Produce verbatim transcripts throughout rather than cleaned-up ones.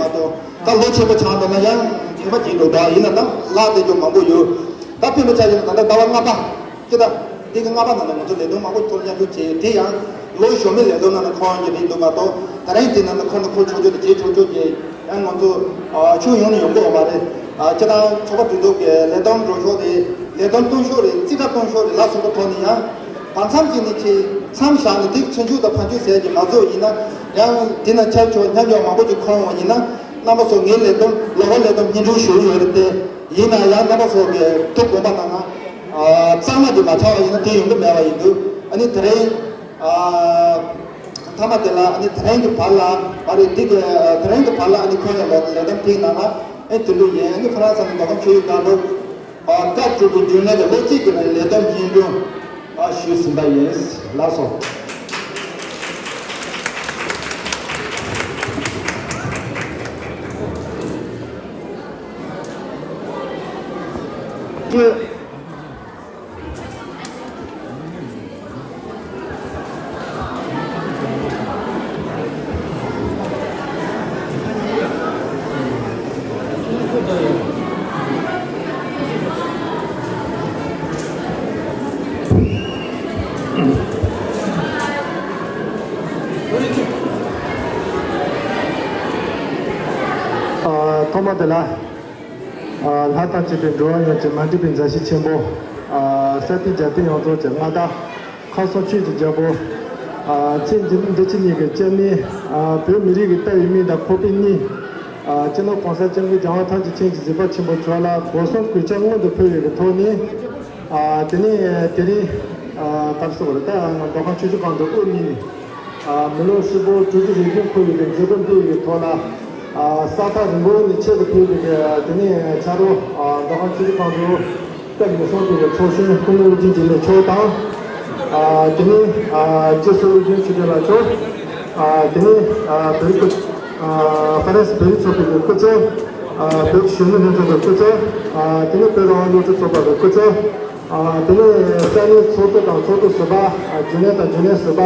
མ་གཏོགས་ད་ལོ་ཆེན་པོ་ཆགས་འདུག་ན་ཡང་ཁྱད་པར་ཅིག་འདུག་ད་ཡིན་ན་ད་བརླག་བསྡད་རྒྱུ་མང་པོ་ཡོད། ད་དཔེ་མི་ཆ་བཞག་ན་ད་ལྟ་ཟླ་བ་ལྔ་པ་སྤྱི་ཟླ་འདི་གི་ལྔ་པ་ནང་ལ་ང་ཚོ་ལས་དོན་མང་པོ་ཐོག་མཉམ་ཞུགས་བྱས་དེ་ཡང་ལོ་གཞོན་མའི་ལས་དོན་ནང་ལ་འཁོར་ཡོང་གི་རེད་འདུག་མ་གཏོགས་ད་རིང་འདི་ནང་ལ་འཁོར་ན་འཁོར་ཆོག་ཆོག་དེ་བྱེད་ཆོག་ཆོག་གི་ཡང་ང་ཚོ་ཨ་ཕྱོགས་ཡོངས་ནས་ཡོང་གི་ཡོད་མ་རེད། ཨ་སྤྱི་བཏང་ཚོགས་པ་གྲོས་ཚོགས་ཀྱི་ལས་དོན་འགྲོ་ཕྱོགས་རེད། ལས་དོན་གཏོང་ཕྱོགས་རེད། རྩིས་ཁྲ་གཏོང་ཕྱོགས་རེད་ལ་སོགས་པ་ཐོག་ནས་ཡང་བར་མཚམས་ཅིག་ནས་ཆེས་མཚམས་བཞག་ནས་དེ་ཚུན་ཆད་དང་ཕན་ཚུན་ཟེར་གྱི་མ་རྫོགས་ཡིན་ན་ཡང་འདི་ན་ཆ་ཆོག་མཉམ་ཡོང་མང་པོ་ཅིག་འཁོར་ཡོང་བ་ཡིན་ན་རྣམ་པ་ཚོ་ངའི་ལས་དོན་ལོ་གོ་ལས་དོན་སྙན་སྒྲོན་ཞུ་གི་ཡོད་རེད་དེ། ཡིན་ན་ཡང་རྣམ་པ་ཚོ་གི་ཐུགས་དགོངས་པ་གནང་ན་ཨ་གཙང་མ་དེ་མ་ཆགས་པ་ཡིན་ན་དེ་ཡོང་གི་མེད་པ་ཡིན་འདུག་ཨ་ནི་དེ་རིང་ཨ་མཐའ་མ་དེ་ལ་ཨ་ནི་དེ་རིང་གི་བར་ལ་ཨ་རེ་འདི་གི་དེ་རིང་གི་བར་ལ་ཨ་ནི་ཁོང་ཡང་ལས་ལས་དོན་ཐེངས་ནང་ལ་ཨེ་དེ་འདུག་ཡིན། ཨ་ནི་ཁོ་རང་ཚོ་ནི་མདོ་ཁམས་ཆོས་ཡིག་སྒང་ལོ་ཨ་བཀའ་སྤྲུལ་སྐུ་རྒྱུན་ལས་ཀྱི་ལོ་གཅིག་གི་རིང་ལས་དོན་སྙན་སྒྲོན་ཨ་ཞུས་ཟིན་པ་ཡིན། ལགས་སོ། ཐོག་མ་དེ་ལ། ལྷ་དང་བཅས་པའི་འགྲོ་བ་ཡོངས་ཀྱི་མ་འདྲིས་པའི་མཛའ་བཤེས་ཆེན་པོ། ས་སྟེང་རྒྱལ་བསྟན་ཡོངས་རྫོགས་ཀྱི་མངའ་བདག་ཁམས་གསུམ་ཆོས་ཀྱི་རྒྱལ་པོ། ཚེ་འདི་འདི་ཕྱི་གཉིས་ཀྱི་སྐྱབས་གནས། བོད་མི་རིགས་ཀྱི་ལྟ་བའི་མིག་དང་ཁོག་པའི་གཉིད། སྤྱི་ནོར་གོང་ས་སྐྱབས་མགོན་རྒྱལ་བ་ཐམས་ཅད་མཁྱེན་ཅིང་གཟིགས་པ་ཆེན་པོ་མཆོག་ལ་སྒོ་གསུམ་གུས་ཕྱག་སྔོན་དུ་ཕུལ་བའི་གི་ཐོག་ནས། དེ་ནས་དེ་རིང་ག་རེ་ཟེར་དགོས་རེད། ད་མདོ་ཁམས་ཆུ་བཞི་སྒང་དུ་དབུ་བརྙེས་ནས། མི་ལོ་ཧྲིལ་པོ་དྲུག་ཅུ་རེ་བདུན་འཁོར་བའི་གི་མཛད་སྒོ་འདིའི་གི་ཐོག་ལ། ས་ཐག་རིང་པོ་ནས་ཆེད་དུ་ཕེབས་པའི་གི་དེ་ནས་ཕྱག་རོགས་མདོ་ཁམས་ཆུ་བཞི་སྒང་དུ་སྐབས་ཉི་ཤུ་པའི་གི་ཚོགས་གཞོན་སྐུ་ངོ་ཨོ་རྒྱན་འཇིགས་མེད་མཆོག་དང་། དེ་ནས་རྗེས་སུ་ཨོ་རྒྱན་ཆོས་སྒྲོན་ལགས་མཆོག་དེ་ནས་བོད་ཀྱི་ཧྥ་རན་སི་བོད་རིགས་ཚོགས་པའི་གི་སྐུ་ཚབ། བོད་ཀྱི་གཞོན་ནུ་ལྷན་ཚོགས་ཀྱི་སྐུ་ཚབ། དེ་ནས་བོད་རང་དབང་སློབ་ཕྲུག་ཚོགས་པ་གི་སྐུ་ཚབ། དེ་ནས་ས་གནས་ཚོགས་གཙོ་དང་ཚོགས་གཙོ་ཟུར་པ། རྒྱུན་ལས་དང་རྒྱུན་ལས་ཟུར་པ།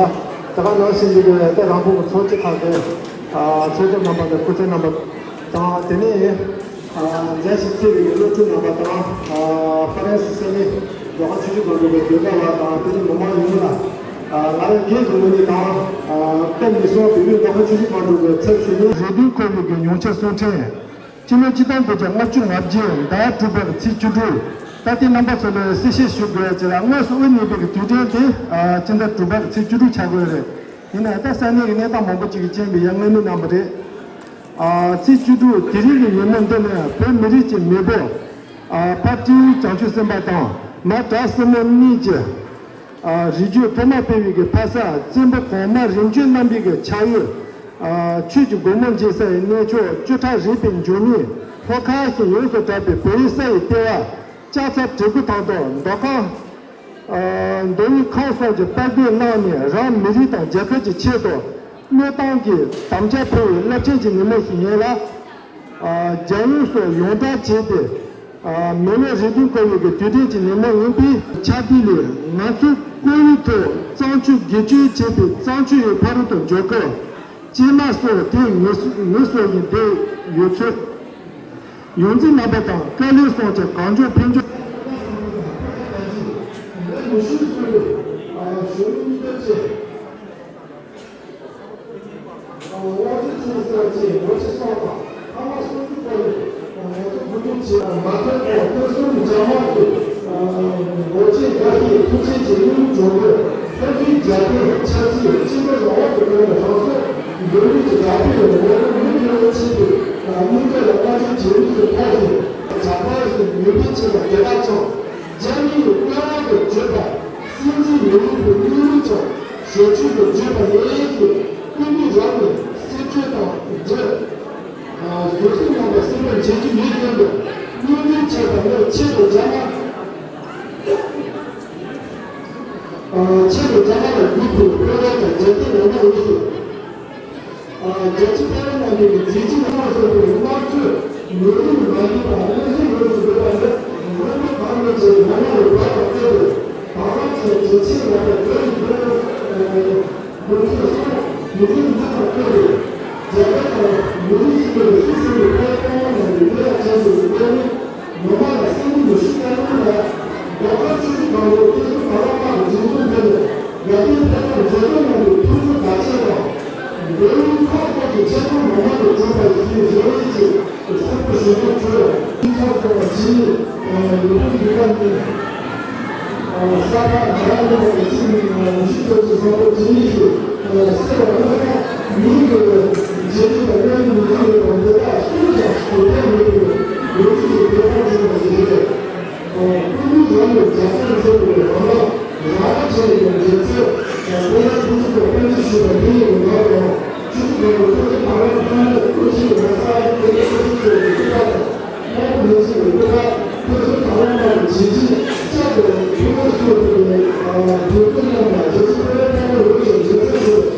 དེ་ག་ནང་བཞིན་གྱི་དེ་རང་ཁོངས་ཀྱི་ཚོགས་སྤྱི་ཁག་གི་ཚོགས་གཙོ་རྣམ་པ་དང་སྐུ་ཚབ་རྣམ་པ་དང་། དེ་ནས་མཛའ་བཤེས་བརྩེ་བའི་སློབ་ཕྲུག་རྣམ་པ་དང་། ཧྥ་རན་སི་ས་གནས་མདོ་ཁམས་ཆུ་བཞི་སྒང་དྲུག་པའི་བོད་པ་བ་དང་དེ་ནས་མི་མང་ཡོངས་ལ། ང་རང་སྒེར་གྱི་ངོས་ནས་དང་། སྐབས་ཉི་ཤུ་པའི་མདོ་ཁམས་ཆུ་བཞི་སྒང་དྲུག་པའི་ཚབ་ཞུས་ནས་རེ་འདུན་འཁོར་བའི་གི་ཉུང་ཆ་གསུང་འཕྲིན། སྤྱི་ལོ་ཆིག་སྟོང་དགུ་བརྒྱ་ལྔ་བཅུ་ང་བརྒྱད་ཟླ་དྲུག་པར་ཚེས་བཅུ་དྲུག་ད་ལྟའི་རྣམ་པ་ཚོ་ལ་གསལ་བཤད་ཞུ་དགོས་ཀྱི་ལ། དངོས་སུ་དབུ་བརྙེས་པའི་དུས་དྲན་དེ་ཕྱི་ཟླ་དྲུག་པར་ཚེས་བཅུ་དྲུག་ཆགས་ཀྱི་ཡོད་རེད། ཡིན་ནའང་ད་ས་གནས་ཀྱི་གནས་སྟངས་མང་པོ་ཅིག་གི་རྐྱེན་པས་ཡར་སྔོན་མ་གནང་བ་རེད། ཚེས་བཅུ་དྲུག་དེ་རིང་གི་ཉིན་མོ་འདི་ནི་བོད་མི་རིགས་ཀྱི་མེས་པོ། ཕ་སྤྲེའུ་བྱང་ཆུབ་སེམས་དཔའ་དང་མ་བྲག་སྲིན་མོ་གཉིས་ཀྱི། རིགས་རྒྱུད་ཐོག་མ་སྤེལ་བའི་གི་ཕ་ས་བཙན་པོ་གོང་མ་རིམ་བྱོན་རྣམ་པའི་གི་ཕྱག་གཡོག་ཆོས་ཀྱི་སྒོ་མོ་འབྱེད་ས་ཡི་གནས་མཆོག་བཅུ་ཕྲག་རིག་པའི་འབྱུང་གནས་ལྷོ་ཁ་ཞེས་ཡོངས་སུ་གྲགས་པའི་བོད་ཡུལ་ས་ཡི་ལྟེ་བ་ལྕགས་ཚ་གྲི་གུ་ཐང་དུ་མདོ་ཁམས། མདོ་དབུས་ཁམས་གསུམ་གྱི་དཔའ་རྒོད་གནང་ནས་རང་མི་རིགས་དང་རྒྱལ་ཁབ་ཀྱི་ཆེད་དུ་གནས་སྟངས་ཀྱི་དམ་བཅའ་ཕུལ་བའི་རླབས་ཆེན་གྱི་ཉིན་མོ་ཞིག་ཡིན་ལ། རྒྱལ་ཡོངས་སུ་ཡོངས་གྲགས་བྱས་ཏེ། མི་ལོ་རེ་བདུན་འཁོར་བའི་གི་དུས་དྲན་གྱི་ཉིན་མོ་ཡིན་པས། ཆ་འདི་ལས་ང་ཚོས་བཀུར་འོས་ཐོག་གཙང་ཆུ་སྒེར་གཅོད་བྱས་པའི་གཙང་ཆུ་ཡི་ཕ་རོལ་ཏུ་འཇོག་སྐབས། སྐྱེས་མ་སོགས་དེ་ངེས་ངེས་སོ་ཡིན་བསྡད་ཡོད་ཚོད། ཡོངས་འཛིན་རྣམ་པ་དང་བཀའ་བློན་སོགས་ཀྱི་གང་མགྱོགས་ཕན་ཚུན། དབང་ཆེན་ཚོགས་གཙོ་བཅས་ལོ་ཆེ་སོགས་དང་ཐ་མ་གསུང་རྒྱུ་སྐོར་ནས་ང་ཚོ་གོ་སྒྲིག་བྱས་པ་མ་ཐོན་པར་ཕུན་སུམ་ཚོགས་པ་གི་ལོ་ཆེན་དགའ་ཞིང་ཐུགས་རྗེ་ཆེ་གླིང་གྲོང་པའི་ལྷ་རྫིང་རྒྱལ་ཕྲན་ཆབ་སྲིད་སྤྱི་ཚོགས་རང་དབང་གི་ཐོག་ནས་རང་སྲོག་འདོན་མི་གི་དགའ་སྤྲོའི་ངོ་བོ་མི་ཡོང་ཆེད་དུ་སྙིང་སྟོབས་ལ་བསྔགས་བརྗོད་བྱེད་མུས་སུ་མཐའ་བཞིན་བྱ་དགའ་ཞིག་ནུས་པའི་ཆེད་ལ་དེ་དག་ཀྱང་། རྒྱ་མིའི་དམྱལ་བ་དུ་བརྗོད་པ། སྲིད་འཛིན་མི་ལུས་པའི་དམིགས་ཡུལ་ཀྱང་ཞལ་ཆུང་དུ་བརྗོད་པ་ཡིན་ཞེས་སྐུ་མདུན་རང་ནས་གསེར་ཁྲི་དང་འབྲེལ། བཟོད་གསོལ་གནང་བ་གསན་པར་བྱེད་ཀྱི་ཡོད་དོན་དུ་སྙིང་རྗེ་ཆེ་བ་ནི་ཆེད་དུ་རྒྱ་མ། ཆེད་དུ་རྒྱ་མ་ལ་འདུས་པའི་དཔོན་རིགས་དང་རྒྱལ་བསྟན་ངོ་མ་ཡིན་ཞིང་། རྒྱལ་སྤྱི་ཕེབས་རབས་རྣམས་ཀྱི་མཛད་རྗེས་སྔར་བཞིན་དུ་དམངས་གཙོའི་ལུགས་རིགས་མ་ཡིན་པ་མངོན་གསལ་ཡོང་དུ་འདུག་པ་ནི་དངོས་པོ་གང་མིན་གྱི་མ་ཡིན་པའི་བར་དུ་བསྩལ་ཏེ་བང་རིམ་གྱི་རྒྱལ་ཆེན་ལ་བརྟེན་བོད་ཀྱི་བོད་ཀྱི་ལུགས་སྲོལ་སོགས་མི་འགྱུར་མེད་པར་བཀོད་དེ་རྒྱལ་ཁབ་དང་མི་རིགས་ ནས་སུད་སི་གི་དཔལ་ལྡན་དབང་ནང་གི་དཔལ་ཡག་ཅན་དུ་དེ་ནི་ངོ་མ་ལ་སེམས་མི་ཞིག་ལྟ་ཡོང་ལ། རྒྱ་གར་ཆོས་ཀྱི་དང་པོ་དེ་ཚོ་ག་ར་ཁག་གི་འཛིན་སྐྱོང་འདི་ལས་རྒྱ་དེའི་ཐད་ཀར་མཛད་སྒོ་གནང་བའི་ཐུགས་ཁུར་དག་བྱེད་དང་། འདི་ནི་ཁག་སོགས་ཀྱི་ཆེད་དོན་ངོ་མ་དུ་གྲུབ་པ་ཡིན་ཞེས་རེ་བ་ཡིན་ཅིང་། སེམས་པ་ཞུ་སྟོན་བྱོས། ཁྱབ་ཚོགས་པ་ཇི་ཡིས་ཡུལ་ཕུང་འདི་ག་ནི། ས་ཁ་རྒྱ་ལུགས་པའི་ཚིག་ནི་མུ་ཤི་ཚོགས་ཀྱི་བཟང་པོ་ཇི་ཡིས་ཤིག་སེ་བ་ལ་ཁ་མིང་གི་རྗེས་ཀྱི་དང་མཉམ་དུ་འདི་ཡོད་པ་འདི་དག་སུས་ཀྱང་ཟུར་ལྟ་མེད་པའི་ལོ་རྒྱུས་ཀྱི་དེ་དག་བྱུང་བ་ཞིག་རེད། ཀུན་རྙིང་རང་ལ་རྒྱ་སེམས་མཛད་པའི་རང་དབང་རང་དབང་ཆེ་བའི་རྒྱལ་སྲས་དང་དེ་ཡང་ཀུན་རྫོབ་ཏུ་དཔལ་འབྱོར་ཞུས་པ་འདི་ཡི་ངོ་བོ་དང་། ཆུ་ཚོད་དགུ་པའི་ཐོག་ཏུ་བར་པ་ཐང་ལ་སྐུ་ཚེ་ཡི་ངོ་ས་ཡི་དེ་ནས་སྐུ་ཚེ་ཆོས་ཀྱི་སྐུ་པར་དང་། དམར་པོ་མི་ཚེ་ཡི་སྐུ་པར་ཁོ་ཚོའི་བར་པ་ལྟར་གྱི་བྱིན་གྱིས་བརླབས་ཏེ་ཐུགས་ཀར་གསོལ་ཏེ་དུས་ཀུན་མཉམ་ལ་རྒྱལ་སྲས་དཔལ་ལྡན་ལྷ་མོ་འོད་ཀྱི་རྗེས་སུ་ཞུ།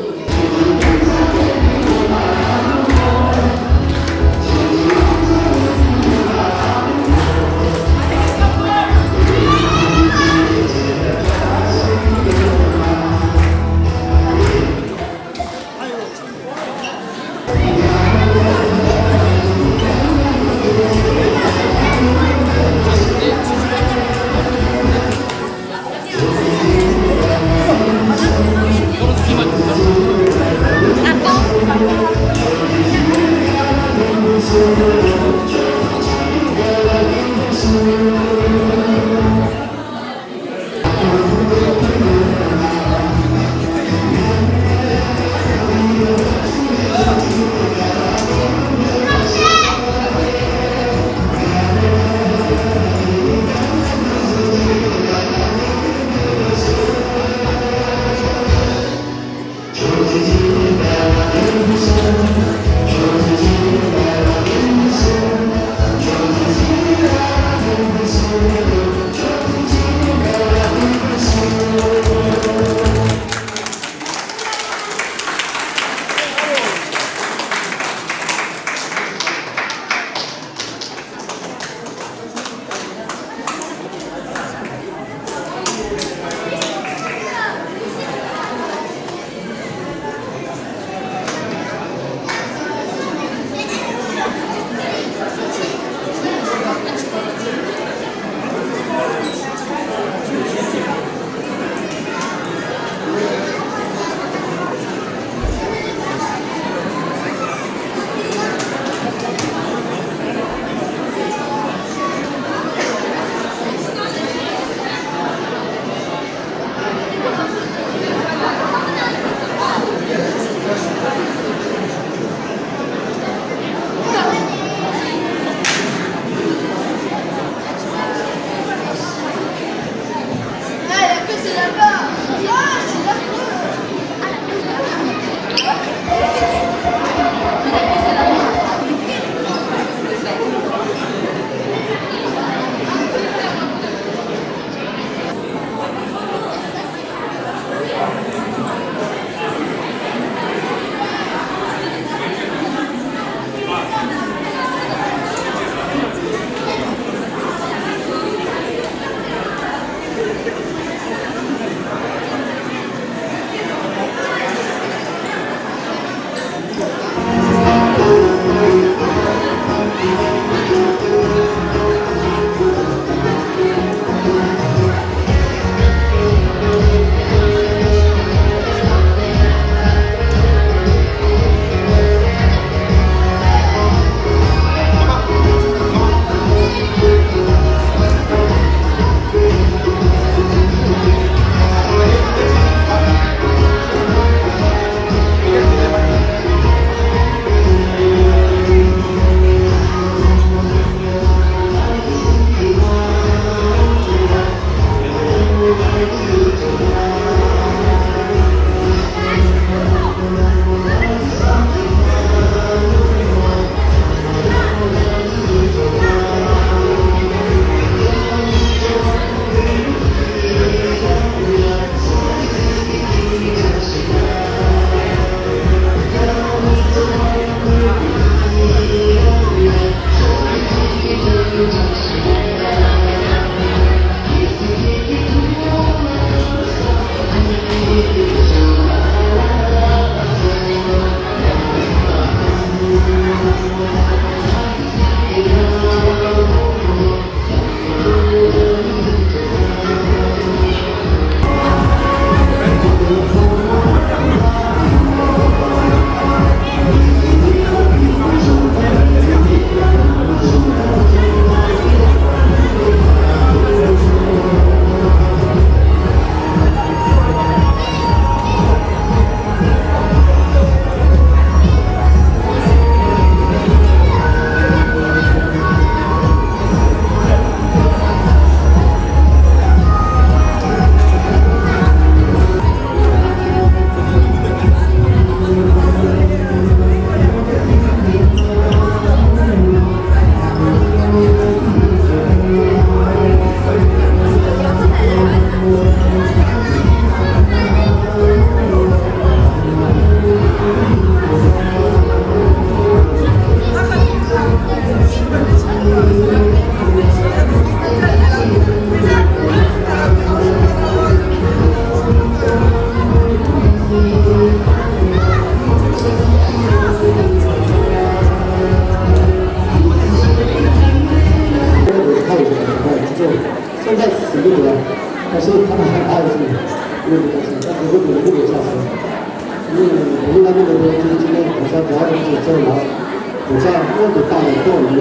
སྔོན་དུ་བཏང་བའི་ཐོག་ནས།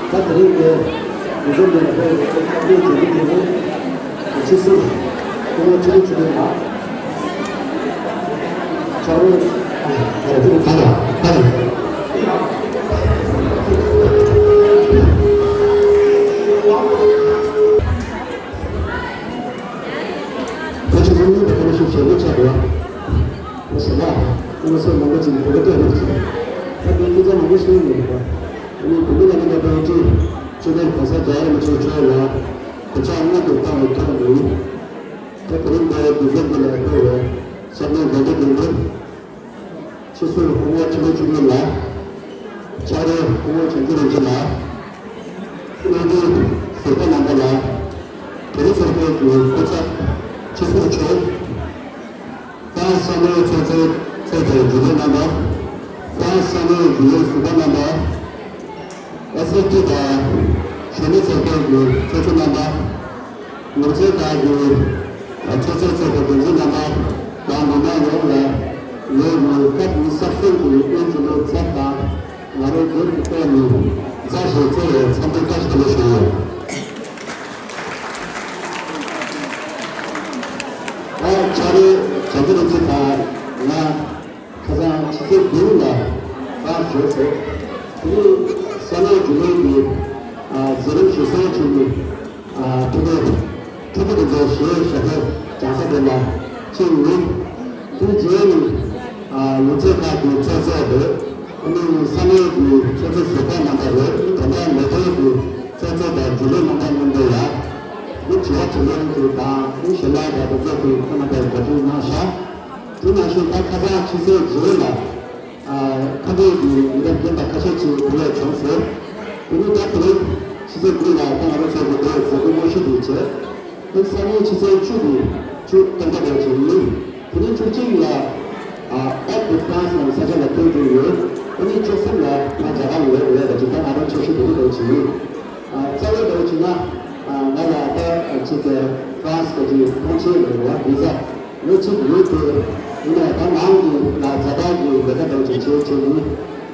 ད་དེ་རིང་གི་འདུ་འཛོམས་འདི་ལ་ཕེབས་པའི་སྐབས་དེའི་དགེ་རྒན་དེ་ནི་ཕྱི་སྲིད་སྐུ་ངོ་ཆོས་སྐྱོང་ཆོས་སྒྲོན་ལགས། ཕྱག་རོགས། ཕྱག་རོགས། ཕྱག་རོགས། ཁ་ཆེ་ཚང་མ་ལ་ཐུགས་རྗེ་ཆེ་ཞུ་ཆོག་པ། ཁོ་ཟེར་ན། ཁོ་ཚོ་མང་པོ་ཅིག་གིས་བོད་སྐད་ཐོས་མི་ཤེས། ད་དེ་སྐད་ཆ་མང་པོ་ཤོད་མི་འདུག་པ། ཨ་ནི་བོད་མི་ལ་ང་ཚོ་ཕེབས་ཀྱི་སྤྱི་ནོར་གོང་ས་རྒྱལ་བ་རིན་པོ་ཆེ་མཆོག་ལ་གུས་ཕྱག་སྔོན་དུ་བཏང་བའི་ཐོག་ནས། ད་དེ་རིང་འདིར་འདུ་འཛོམས་འདི་ལ་ཕེབས་པའི་སྐྱབས་མགོན་རྒྱལ་བ་དགེ་འདུན། སྤྱི་ཟུར་སྐུ་ངོ་ཆོས་སྐྱོང་ཆོས་སྒྲོན་ལགས། ཕྱག་རོགས་སྐུ་ངོ་བྱང་ཆུབ་རིན་ཆེན་ལགས། དངོས་དོན་ཟུར་པ་རྣམ་པ་ལ། དེ་རིང་ཚོགས་པའི་གི་སྐུ་ཚབ་སྤྱི་ཟུར་མཆོག་ཧྥ་རན་སི་ས་གནས་ཚོགས་གཙོ་གཙོས་པའི་རྒྱུན་ལས་རྣམ་པ། ཧྥ་རན་སི་ས་གནས་རྒྱུན་ལས་ཟུར་པ་རྣམ་པ། ཨེ་སི་ཨེཕ་ཊི་དང་གཞོན་ནུ་ཚོགས་པའི་གི་ཚོགས་གཙོ་རྣམ་པ། ལུང་ཚན་ཁག་གི་ཚོགས་གཙོ་ཚོགས་པའི་འགན་འཛིན་རྣམ་པ་དང་མི་མང་ཡོངས་ལ་ངའི་སྐབས་ཉི་ཤུ་རྩ་གསུམ་གྱི་དབུ་འཛིན་ལོ་ཚབ་དང་། ང་རང་སྒེར་གྱི་ཐོག་ནས་མཛའ་ཞིང་བརྩེ་བའི་འཚམས་འདྲི་བཀྲ་ཤིས་བདེ་ལེགས་ཞུ་ཡོད། ད་ཕྱག་རོགས་བྱང་ཆུབ་རིན་ཆེན་དང་ང་ཁ་སང་ཕྱི་ཚེས་དགུ་ལ་ཧྥ་རན་སི་བྱོན་སོང་། དེ་ནས་ས་གནས་རྒྱུན་ལས་ཀྱི་མཛད་རིམ་ཞིག་གསན་བྱས་ནས། ཨ། ཕུལ་བའི་ཕྲུ་གུ་དེ་ཚོ་ཞེས་ཞབས་པད་བརྐྱངས་ས་དེ་ལ་ཕྱིན་ནས། དེའི་རྗེས་ནས། ཨ། ལུང་ཚན་ཁག་གི་ཚོགས་གཙོ་རེད། ཨ་ནི་ས་གནས་ཀྱི་ཚོགས་གཙོ་ཟུར་པ་རྣམ་པ་རེད། དེ་འདྲ་མི་སྒེར་གྱི་ཚོགས་གཙོ་དང་རྒྱུན་ལས་རྣམ་པ་མཉམ་དུ་ལ། མི་དྲི་བ་དྲིས་ལན་དེ་དང་མི་ཞུ་ལན་དང་དེ་ཚོ་དེ་ཁོ་རྣམ་པས་གོ་སྒྲིག་གནང་ཤག་དེ་ནང་བཞིན་ད་ཁ་སང་ཕྱི་ཚེས་བརྒྱད་ལ། ཨ། ཁ་འབྲལ་གྱི་ཉེ་འདབས་རྒན་པ་ཁ་ཤས་ཀྱིས་གོ་ལས་བྱུང་ཟེར། དེ་ནས་ད་དེ་རིང་ཕྱི་ཚེས་དགུ་ལ་ད་ང་རང་ཚོ་གི་དེ་མཛད་སྒོ་དངོས་གཞི་དེ་བྱས། དེ་ས་ཉིན་ཕྱི་ཚེས་བཅུ་དེ་བཅུ་སྟོན་པ་རེད་ཅེས་ཡིན། དེ་ནས་བཅུ་གཅིག་ལ། ཨ། ཨེབ་ཏུ་ཧྥ་རན་སི་ནང་ས་ཆ་ལ་ཐོན་རྒྱུ་ཡོད། དེ་ནས་བཅུ་གསུམ་ལ་ང་རྒྱ་གར་ལ་ཡོད་དགོས་ཡ་ཅིག་ད་ང་རང་འཆར་གཞི་དེ་འདྲ་རེད་ཅེས་ཡིན། ཨ། རྩ་བའི་འདྲ་བོ་བྱས་ན། ཨ། ང་ལ་ད་ཅིག་ཧྥ་རན་སི་གི་ཐོངས་མཆན་ཡོད་རེད་བ། བི་ཟ་ལོ་གཅིག་ཡོད་དེ། ཡིན་ནའི་ད་ནང་གི་ལ་བཟའ་ཟླ་གི་ལས་ཀ་འདྲ་བོ་ཅིག་བྱེད་བྱེད་ཡིན།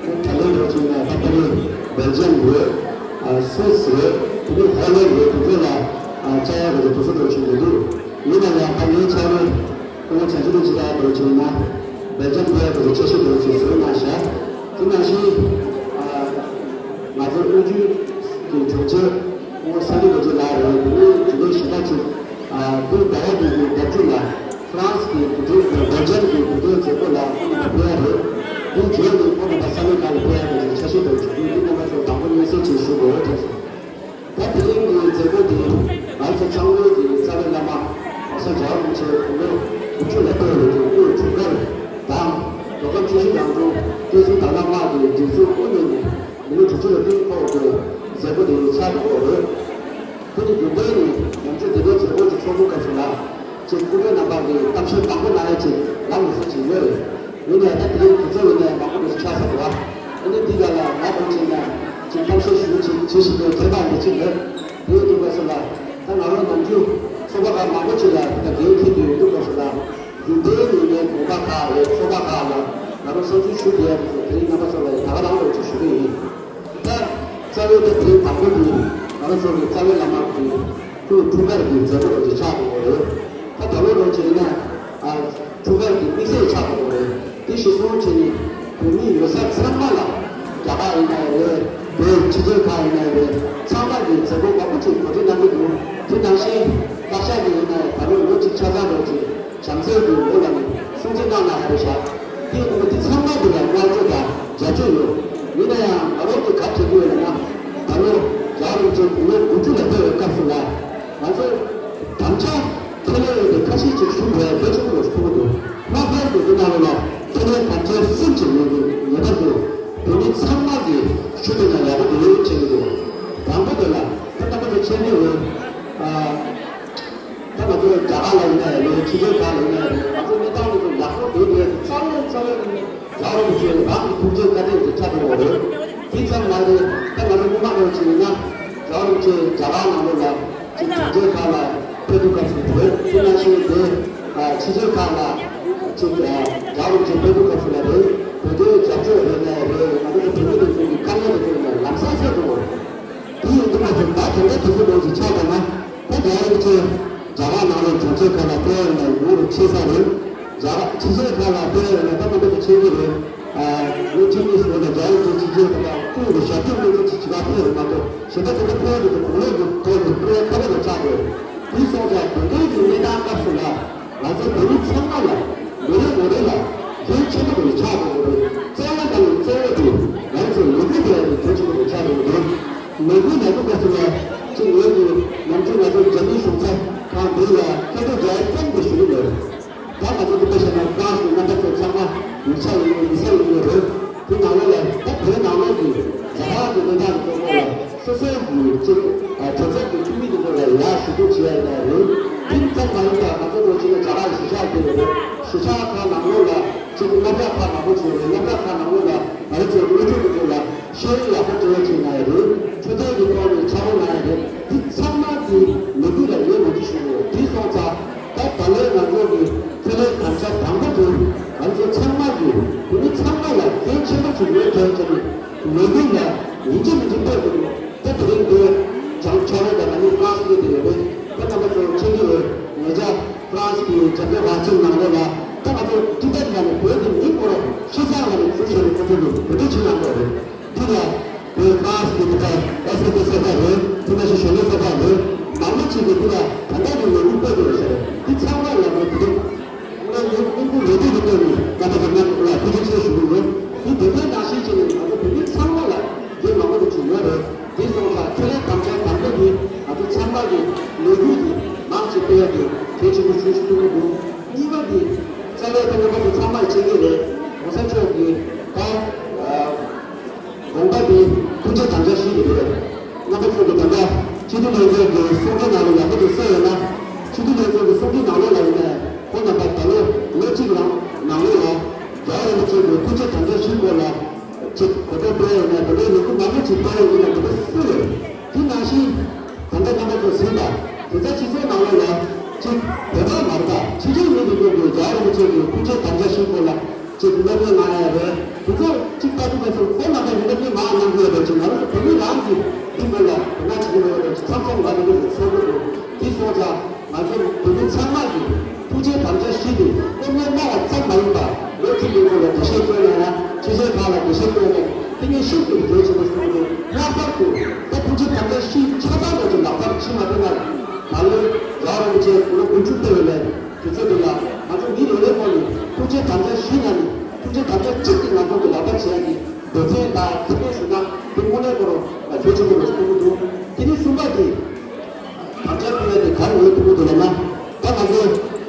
ད་ལོ་འདྲ་བོ་ཅིག་ན་ད་ད་རེས་སྦེལ་ཇམ་ཡོད། ཨ། སུད་སི་རེད། དེ་ནས་ཧོ་ལན་རེད། དེ་ཚོ་ལ། ཨ། བཅར་ཡག་གི་དུས་ཚོད་འདྲ་བོ་ཅིག་མི་འདུག་ཡིན་ན་ཡང་ད་ངའི་ཆ་ནས་ཁོང་བྱང་ཆུབ་ཀྱི་ཇི་ལྟར་འདྲ་བོ་ཅིག་ཡིན་ན། སྦེལ་ཇམ་ལ་ཡག་གི་འཆར་གཞི་འདྲ་བོ་ཅིག་བཟོས་གནང་ཤག་དེ་ནང་བཞིན། ཨ། ང་ཚོའི་དབུས་རྒྱུད་ཀྱི་དྲུང་ཆེ་སྐུ་ངོ་ས་འདི་རྡོ་རྗེ་ལགས་རེད། དེ་ནས་རྒྱུན་ལས་གཞན་པ་ཅིག་ཨ། དེ་ཟླ་བ་འདི་གི་ཟླ་མཇུག་ལ་ཧྥ་རན་སི་གི་དུས་དྲན་གྱི་སྦེལ་ཇམ་གྱི་དུས་དྲན་མཛད་སྒོ་ལ་ཁོང་རྣམ་པ་ཕེབས་ཡ་རེད། དེ་རྗེས་ནས་ཁོང་རྣམ་པ་ས་གནས་ཁག་ལ་ཕེབས་ཡ་གི་འཆར་གཞི་འདྲ་བོ་ཅིག་འདུག་འདི་རྣམ་པ་ཚོ་དང་པོ་སྙན་སེང་ཅིག་ཞུ་དགོས་དྲན་སོང་། ད་དེ་རིང་གི་མཛད་སྒོ་འདི་ང་ཚོ་ཚང་མའི་གི་རྩ་བའི་བླ་མ་༸གོང་ས་༸རྒྱལ་བ་རིན་པོ་ཆེ་དགུང་ལོ་དགུ་བཅུ་ལ་ཕེབས་པའི་གི་དབུས་འཁྲུངས་སྐར་དང་མདོ་ཁམས་ཆུ་བཞི་སྒང་དྲུག་བསྟན་སྲུང་དང་བླངས་དམག་གི་སྒྲིག་འཛུགས་དབུ་བརྙེས་ནས་མི་ལོ་དྲུག་ཅུ་ལ་ཕེབས་ཐོག་གི་མཛད་སྒོ་དེ་ཆགས་འགྲོ་གི་རེད། དེ་ནི་རྒྱུན་ལྡན་ནས་ཉམས་ཆུང་དེ་འདྲའི་མཛད་སྒོ་ཅིག་ཚོགས་འདུ་སྐབས་སུ་ལ་ཅིག་སྐུ་མགྲོན་རྣམ་པ་གིས་གཏམ་བཤད་མང་པོ་གནང་ཡ་ཅིག་ལམ་ལུགས་སྲོལ་ཅིག་ཡོད་རེད། ཡིན་ནའི་ད་དེ་རིང་དུས་ཚོད་ཡིན་ནའི་མང་པོ་འདུག་ཆགས་ས་འདུག་བ། ཨ་ནི་འདི་ག་ལ་ང་དང་ཅིག་ན་ཅིག་གཏམ་བཤད་ཞུ་ཅིག་བྱེད་བཞིན་པའི་ཁྱད་པར་འདི་ཅིག་རེད། དེ་ཡོད་དུས་སྐབས་སུ་ལ་ད་ང་རང་ནམ་རྒྱུན་ཚོགས་པ་ཁག་མང་པོ་ཅིག་ལ་ད་འགན་འཁྱེར་དུ་ཡོད་དུས་སྐབས་སུ་ལ་རྒྱུན་ལྡན་ཡིན་ནའི་དགོན་པ་ཁག་རེད། ཚོགས་པ་ཁག་ལ་ང་རང་བསམ་ཚུལ་ཞུ་བསྡད་ཡ་དེ་ཚོ་དེ་རིང་རྣམ་པ་ཚོ་ལ་ད་ག་རང་འདྲ་ཅིག་ཞུ་གི་ཡིན། ད་རྩ་བའི་ད་དེ་རིང་དང་པོ་དེ་ང་རང་ཚོ་གི་རྩ་བའི་བླ་མ་དེ་དབུས་འཁྲུངས་སྐར་གྱི་མཛད་སྒོ་རེ་ཆགས་འགྲོ་གི་རེད། ད་ད་ལོ་ལོ་ཅིག་ཡིན་ན་ཨ། འཁྲུངས་སྐར་གྱི་དམིགས་བསལ་ཆགས་འགྲོ་གི་རེད། དེ་གཞིར་བཟུང་བྱས་ནས་བོད་མི་ཡོད་ས་ཚང་མ་ལ་རྒྱ་གར་ཡིན་ན་ཡང་རེད། བོད་ཕྱི་རྒྱལ་ཁག་ཡིན་ན་ཡང་རེད། ཚང་མ་གི་མཛད་སྒོ་མང་པོ་ཅིག་གོ་སྒྲིག་གནང་གི་འདུག་དེ་ནང་བཞིན་བཀའ་ཤག་གི་ཡིན་ན་ཡང་ད་ལོ་ལོ་གཅིག་ཆ་ཚང་རོགས་ཀྱི་བྱམས་བརྩེ་གི་ངོ་ལ་ནི་སྲུང་བརྩི་གནང་གནང་ཡ་རེད་ཤག་དེ་ཡིན་དུས་དེ་ཚང་མ་དེ་ལ་བསྔགས་བརྗོད་དང་རྒྱབ་སྐྱོར་ཡོད། ཡིན་ན་ཡང་ང་རང་གི་ག་རེ་བྱེད་ཀྱི་ཡོད་ལབ་ན། ད་ལོ་རྒྱལ་བ་རིན་པོ་ཆེ་དགུང་ལོ་དགུ་བཅུ་ལ་ཕེབས་པའི་སྐབས་སུ་ལ་ང་ཚོ་དམ་བཅའ་ཁས་ལེན་ཡོད་པའི་ཁ་ཤས་ཅིག་ཞུ་དགོས་ཡ་གལ་ཆེན་པོ་ཞིག་མཐོང་གི་འདུག་ལྷག་པར་དུ་འདི་ནང་ལོགས་ལ་ཁས་ལེན་དམ་བཅའ་གསུམ་ཅིག་ཡོད་པའི་ངེས་པར་དུ་བོད་མི་ཚང་མ་གིས་ཞུ་ཐུབ་ན་ཡག་པོ་འདུག་བྱེད་ཀྱི་འདུག་དང་པོ་དེ་ལ་ད་ལྟ་ང་ཚོ་ཁས་ལེན་ཡོད། ཨ། ད་ང་ཚོ་རྒྱ་གར་ལ་ཡིན་ན་ཡང་རེད། ཕྱི་རྒྱལ་ཁག་ལ་ཡིན་ན་ཡང་རེད། ང་ཚོ་གནས་སྟངས་དེ་ཚོ་ཡག་པོ་བསྡད་དེ་རྩ་བའི་རྩ་བའི་རྒྱལ་བ་རིན་པོ་ཆེ་རང་གི་ཐུགས་རྗེ་བཀའ་དྲིན་དེ་ཆགས་ཡོད་རེད། དེ་ཙམ་མ་རེད། ད་ང་ཚོ་སྔོན་མ་ནང་བཞིན་ཡིན་ན་རྒྱལ་བ་རིན་པོ་ཆེ་རྒྱ་གར་ནང་ལོགས་ལ་ཅིག་དྲུང་ཆེ་ཁག་ལ་ཕེབས་དུས་སྐབས་སུ་རེད། དེ་ནང་བཞིན་དེ་ཕྱི་རྒྱལ་ཁག་ལ་ཅིག་རྒྱལ་བ་རིན་པོ་ཆེ་ཕེབས་དུས་སྐབས་སུ་ལ་རེད། བོད་དོན་རྒྱབ་སྐྱོར་རེད་ན་རེད། ང་ཚོ་བོད་མི་དེ་ཚོ་གི་དཀའ་ངལ་དེ་ཚོ་ལ་ལམ་སང་སེལ་ཐུབ་པ། དེ་ཡིན་དུས་ང་ཚོ་ད་དེ་འདྲ་དུས་ཚོད་ནང་ཅིག་ཆགས་པ་ན། ད་རྒྱ་རིགས་ཚོས་རྒྱ་གར་ནང་ལ་གྲོང་ཁྱེར་ཁག་ལ་ཕེབས་ཡོང་ན་ཡུལ་ལ་ཕྱིན་ས་རེད། རྒྱ་གར་ཕྱི་རྒྱལ་ཁག་ལ་ཕེབས་ཡོང་ན་ད་མི་འདྲ་དུ་ཕྱིན་གྱི་རེད། ཨ་ལོ་གཅིག་གཉིས་སོང་ན་རྒྱ་རིགས་ཚོ་ཕྱི་རྒྱལ་ཁག་ལ་ཁོང་གི་ཞབས་ཏོག་སློབ་ཚན་ཅིག་བྱེད་ག་ཕེབས་རེད་མ་གཏོགས། གཞན་པ་དེ་འདྲ་ཕེབས་ཡོང་དུས་གོ་ལོག་གི་ཐོག་ནས་ཕེབས་ཁ་པོ་ལ་ཆགས་དགོས། དེ་སོང་ཙང་དེ་འདྲའི་གི་གནས་སྟངས་སྐབས་སུ་ལ། ང་ཚོ་བོད་མི་ཚང་མ་ལ་མི་རེ་ངོ་རེ་ལ་འགན་ཆེན་པོ་དེ་ཆགས་དགོས་ཀྱི་རེད། གཙོ་བོ་དང་གཙོ་བོ་དེ་ང་ཚོ་ལས་འགུལ་སྤེལ་ཡག་གི་གལ་ཆེན་པོ་དེ་ཆགས་དགོས་ཀྱི་རེད། ལས་འགུལ་ལས་འགུལ་སྐབས་སུ་ལ་ཅིག་ངོས་ཀྱི་ནམ་རྒྱུན་ང་ཚོ་རྒྱ་མིའི་གཞུང་ཚབ་ཁང་འདི་ལ་སྐད་འབོད་རྒྱག་ཡག་ཙམ་དེ་ཞུ་གི་ཡོད། ད་ང་ཚོ་འདི་འདྲ་བྱས་ན་ཧྥ་རན་སི་གི་རྣམ་པ་ཚོ་ཚང་མ་ཡིག་ཆ་ཡོད་ཡིན་ས་ཡོད་ཡོད་རེད། དེ་ནང་ལོགས་ལ་ད་བོད་ནང་ལོགས་ཀྱི་རྒྱ་གར་གྱི་གནས་སྟངས་ཀྱི་ཐོག་ལ་སོ་སོའི་གི་གཅིག་གྲོས་ཚོགས་ཀྱི་འཐུས་མི་དེ་ཚོ་ལ་ཡར་ཞུ་གཏུག་བྱེད་ཡ་ཡིན་ན་རེད། དེ་ཙམ་མ་ཡིན་པར་ང་ཚོ་ལོ་གཅིག་ལ་རྒྱ་གར་གཞིས་ཆགས་དེ་རེད། གཞིས་ཆགས་ཁག་ནང་ལོགས་ལ་གཅིག་གི་སློབ་གྲྭ་ཁག་མང་པོ་ཅིག་ཡོད་རེད། སློབ་གྲྭ་ཁག་ནང་ལོགས་ལ་ང་རང་ཚོའི་སློབ་ཕྲུག་དེ་ཚོ་ལ་ཤེས་ཡོན་ཡག་པོ་སྤྲོད་ཡ་བྱེད་ན་ཡ་རེད། འཕྲོད་བསྟེན་གྱི་ཐོག་ནས་འཆར་སྒོ་གནང་ཡ་རེད། དེ་ཚང་མ་དེ་ལས་འགུལ་ལ་ཡོད་མ་རེད་ཞུ་གི་ཡོད། དེ་སོང་ཙང་ད་ད་ལོའི་ང་ཚོ་གི་ཁེ་ལས་དམ་བཅའ་དང་པོ་དེ་ང་ཚོ་ཚང་མ་གི་བོད་མི་ཚང་མ་ལ་འགན་ཆེན་པོ་ཞིག་ཡོད་དོན་ཅན་གྱི་ལས་འགུལ་ལ་ཡིན་གཅིག་མིན་གཅིག་སྤེལ་དགོས་ཀྱི་རེད། ད་དེ་རིང་འདིར་བྱང་ཆ་རོགས་དང་ང་གཉིས་ཧྥ་རན་སི་སླེབས་བསྡད་ཡོད་པས། ད་རྣམ་པ་ཚོ་མཁྱེན་གྱི་རེད། ཉེ་ཆར་ཧྥ་རན་སི་གི་རྒྱབ་སྐྱོར་རང་བཞིན་ནང་ལོགས་ལ་ད་ང་ཚོ་ཊི་བེཊ་ལ་ནི་བོད་ཀྱི་མི་སྐོར་ཤི་ས་ལ་ནི་ཞུ་བྱས་ནས་ཁོ་ཚོ་ལ་འབོད་སྒྲ་བྱེད་གནང་གི་རེད། འདི་ལ་བོད་ཧྥ་རན་སི་གི་ད་ཨེ་སི་ཨེ་ཏི་ས་ཁ་རེད། དེ་ནང་བཞིན་གཞོན་ནུ་ས་ཁ་རེད། མང་པོ་ཅིག་གིས་འདི་ལ་ད་ལྟ་གི་ལས་འགུལ་སྤེལ་དགོས་རེད་ཟེར། འདི་ཚང་མ་ལ་ནི་འདི་རེད། ང་ཡོད་སྙིང་པོ་ལས་དོན་གྱི་སྟེང་ནས་ང་ད་ག་ང་ལ་ཐུགས་རྗེ་ཆེ་ཞུ་གི་ཡོད། དེ་དེ་འདྲའི་ནང་བཞིན་བྱས་ནས་ང་ཚོ་བོད་མི་ཚང་མ་ལ་འགན་མང་པོ་ཅིག་ཡོད་རེད། དེ་སོང་ཙང་ཁེ་ལས་དམ་བཅའ་དང་པོ་དེ་ང་ཚོ་ཚང་མ་གི་ལས་འགུལ་དེ་མང་ཅིག་སྤེལ་ཡ་དེ་གལ་ཆེན་པོ་ཞིག་ཞུ་ཐུབ་ཀྱི་འདུག་གཉིས་པ་དེ་རྩ་བའི་ཐོག་ནས་ང་ཚོ་ཚང་མ་ཡི་མཁྱེན་གྱི་རེད། གོང་ས་མཆོག་གིས་ད་དགོངས་པ་དེ་ཐུགས་རྗེ་དམ་བཅའ་བཞེས་ཀྱི་རེད། རྣམ་པ་ཚོ་གིས་ད་ལྟ་སྤྱི་འཐུས་ལྷན་ཚོགས་ཀྱི་གསུང་སྒྲོས་ནང་ལ་ཡག་པོ་ཅིག་གསན་ཡོད་ན། སྤྱི་འཐུས་ལྷན་ཚོགས་ཀྱི་གསུང་སྒྲོས་ནང་ལོགས་ལ་ཡིན་ན་ཁོང་རྣམ་པ་ད་ལོ་ལོ་གཅིག་རང་ནང་ལོགས་ལ་རྒྱལ་བ་རིན་པོ་ཆེ་གི་ཐུགས་རྗེ་དམ་བཅའ་བཞེས་སྐོར་ལ་ཅིག་གོ་རྟོགས་སྤེལ་ཡོད་ན། དེ་འདྲའི་ལས་འགུལ་མང་པོ་ཅིག་སྤེལ་ཡོད་ན་དེ་འདྲ་སུ་ཡོད། དེ་ནང་བཞིན་ད་ལྟ་རྣམ་པ་ཚོ་གཟིགས་དང་། དེ་ཚ་སྤྱི་ཚོགས་ནང་ལོགས་ལ་ཅིག་བོད་པ་མ་རེད་པ། ཕྱི་རྒྱལ་མི་དེ་ཚོ་གིས་རྒྱལ་བ་རིན་པོ་ཆེ་གི་ཐུགས་རྗེ་དམ་བཅའ་བཞེས་སྐོར་ལ་ཅིག་སློབ་སྟོན་གནང་ཡ་རེད། དེ་ཚོ་ཅིག་ལྟ་དུས་ཁ་སང་ཁོང་རྣམ་པ་ཡིན་ན་དེ་མ་གནང་གི་ཡོད་པ་ཅིག་ང་རང་ཚོ་བོད་མི་རང་གིས་འདི་མོ་ལ་དོ་སྣང་བྱེད་ཀྱི་མེད་པ་ཅིག་མཚམས་མཚམས་ང་ཚོ་འདི་ཚོ་ཚོར་གྱི་འདུག་དེ་སོང་ཙང་ང་ཚོ་བོད་མི་ཚང་མ་གིས་ཐུགས་རྗེ་དམ་བཅའ་བཞེས་ཏེ་སློབ་གཉེར་གནང་བ་ཙམ་མ་ཡིན་པར་ལོ་རྒྱུས་དེ་ཚོ་ལ་འགྲེལ་བཤད་བསྐྱོན་ཡོང་ན། ཕྱི་རྒྱལ་ཁག་ལ་འགྲེལ་བཤད་བསྐྱོན་ནས་དེ་ངས་ཤིན་ཏུ་གལ་ཆེན་པོ་བསམ་གྱི་འདུག་ལྷག་པར་དུ་ད་ཐུགས་རྗེ་དམ་བཅའ་བཞེས་ཆ་ཚང་ལོ་ཚོ་ལག་བསྟར་བྱེད་མ་ཐུབ་ན། ད་ལོ་རྒྱལ་བ་རིན་པོ་ཆེ་དགུང་ལོ་དགུ་བཅུ་ཐོན་པའི་ལས། དུས་ཚོད་འདི་ལ་ང་ཚོ་མི་ལོ་ལོན་ཐོག་ནས་ཐུགས་རྗེ་དམ་བཅའ་བཞེས་ན་ནི་ཐུགས་རྗེ་དམ་བཅའ་གཅིག་གིས་ང་ཚོ་གི་ལག་བསྟར་བྱེད་ཡ་གི་འབད་བརྩོན་དང་ཁེ་ཕན་ཞུ་ན་དེ་དངོས་གནས་ཁོ་རང་གལ་ཆེན་པོ་རེད་བསམ་གྱི་འདུག་དེ་ནས་གསུམ་པ་དེ་དམ་བཅའ་ཕུལ་ཡ་དེ་ག་རེ་ཡོད་ཐུབ་ཀྱི་འདུག་ལབ་ན། ད་ང་ཚོ་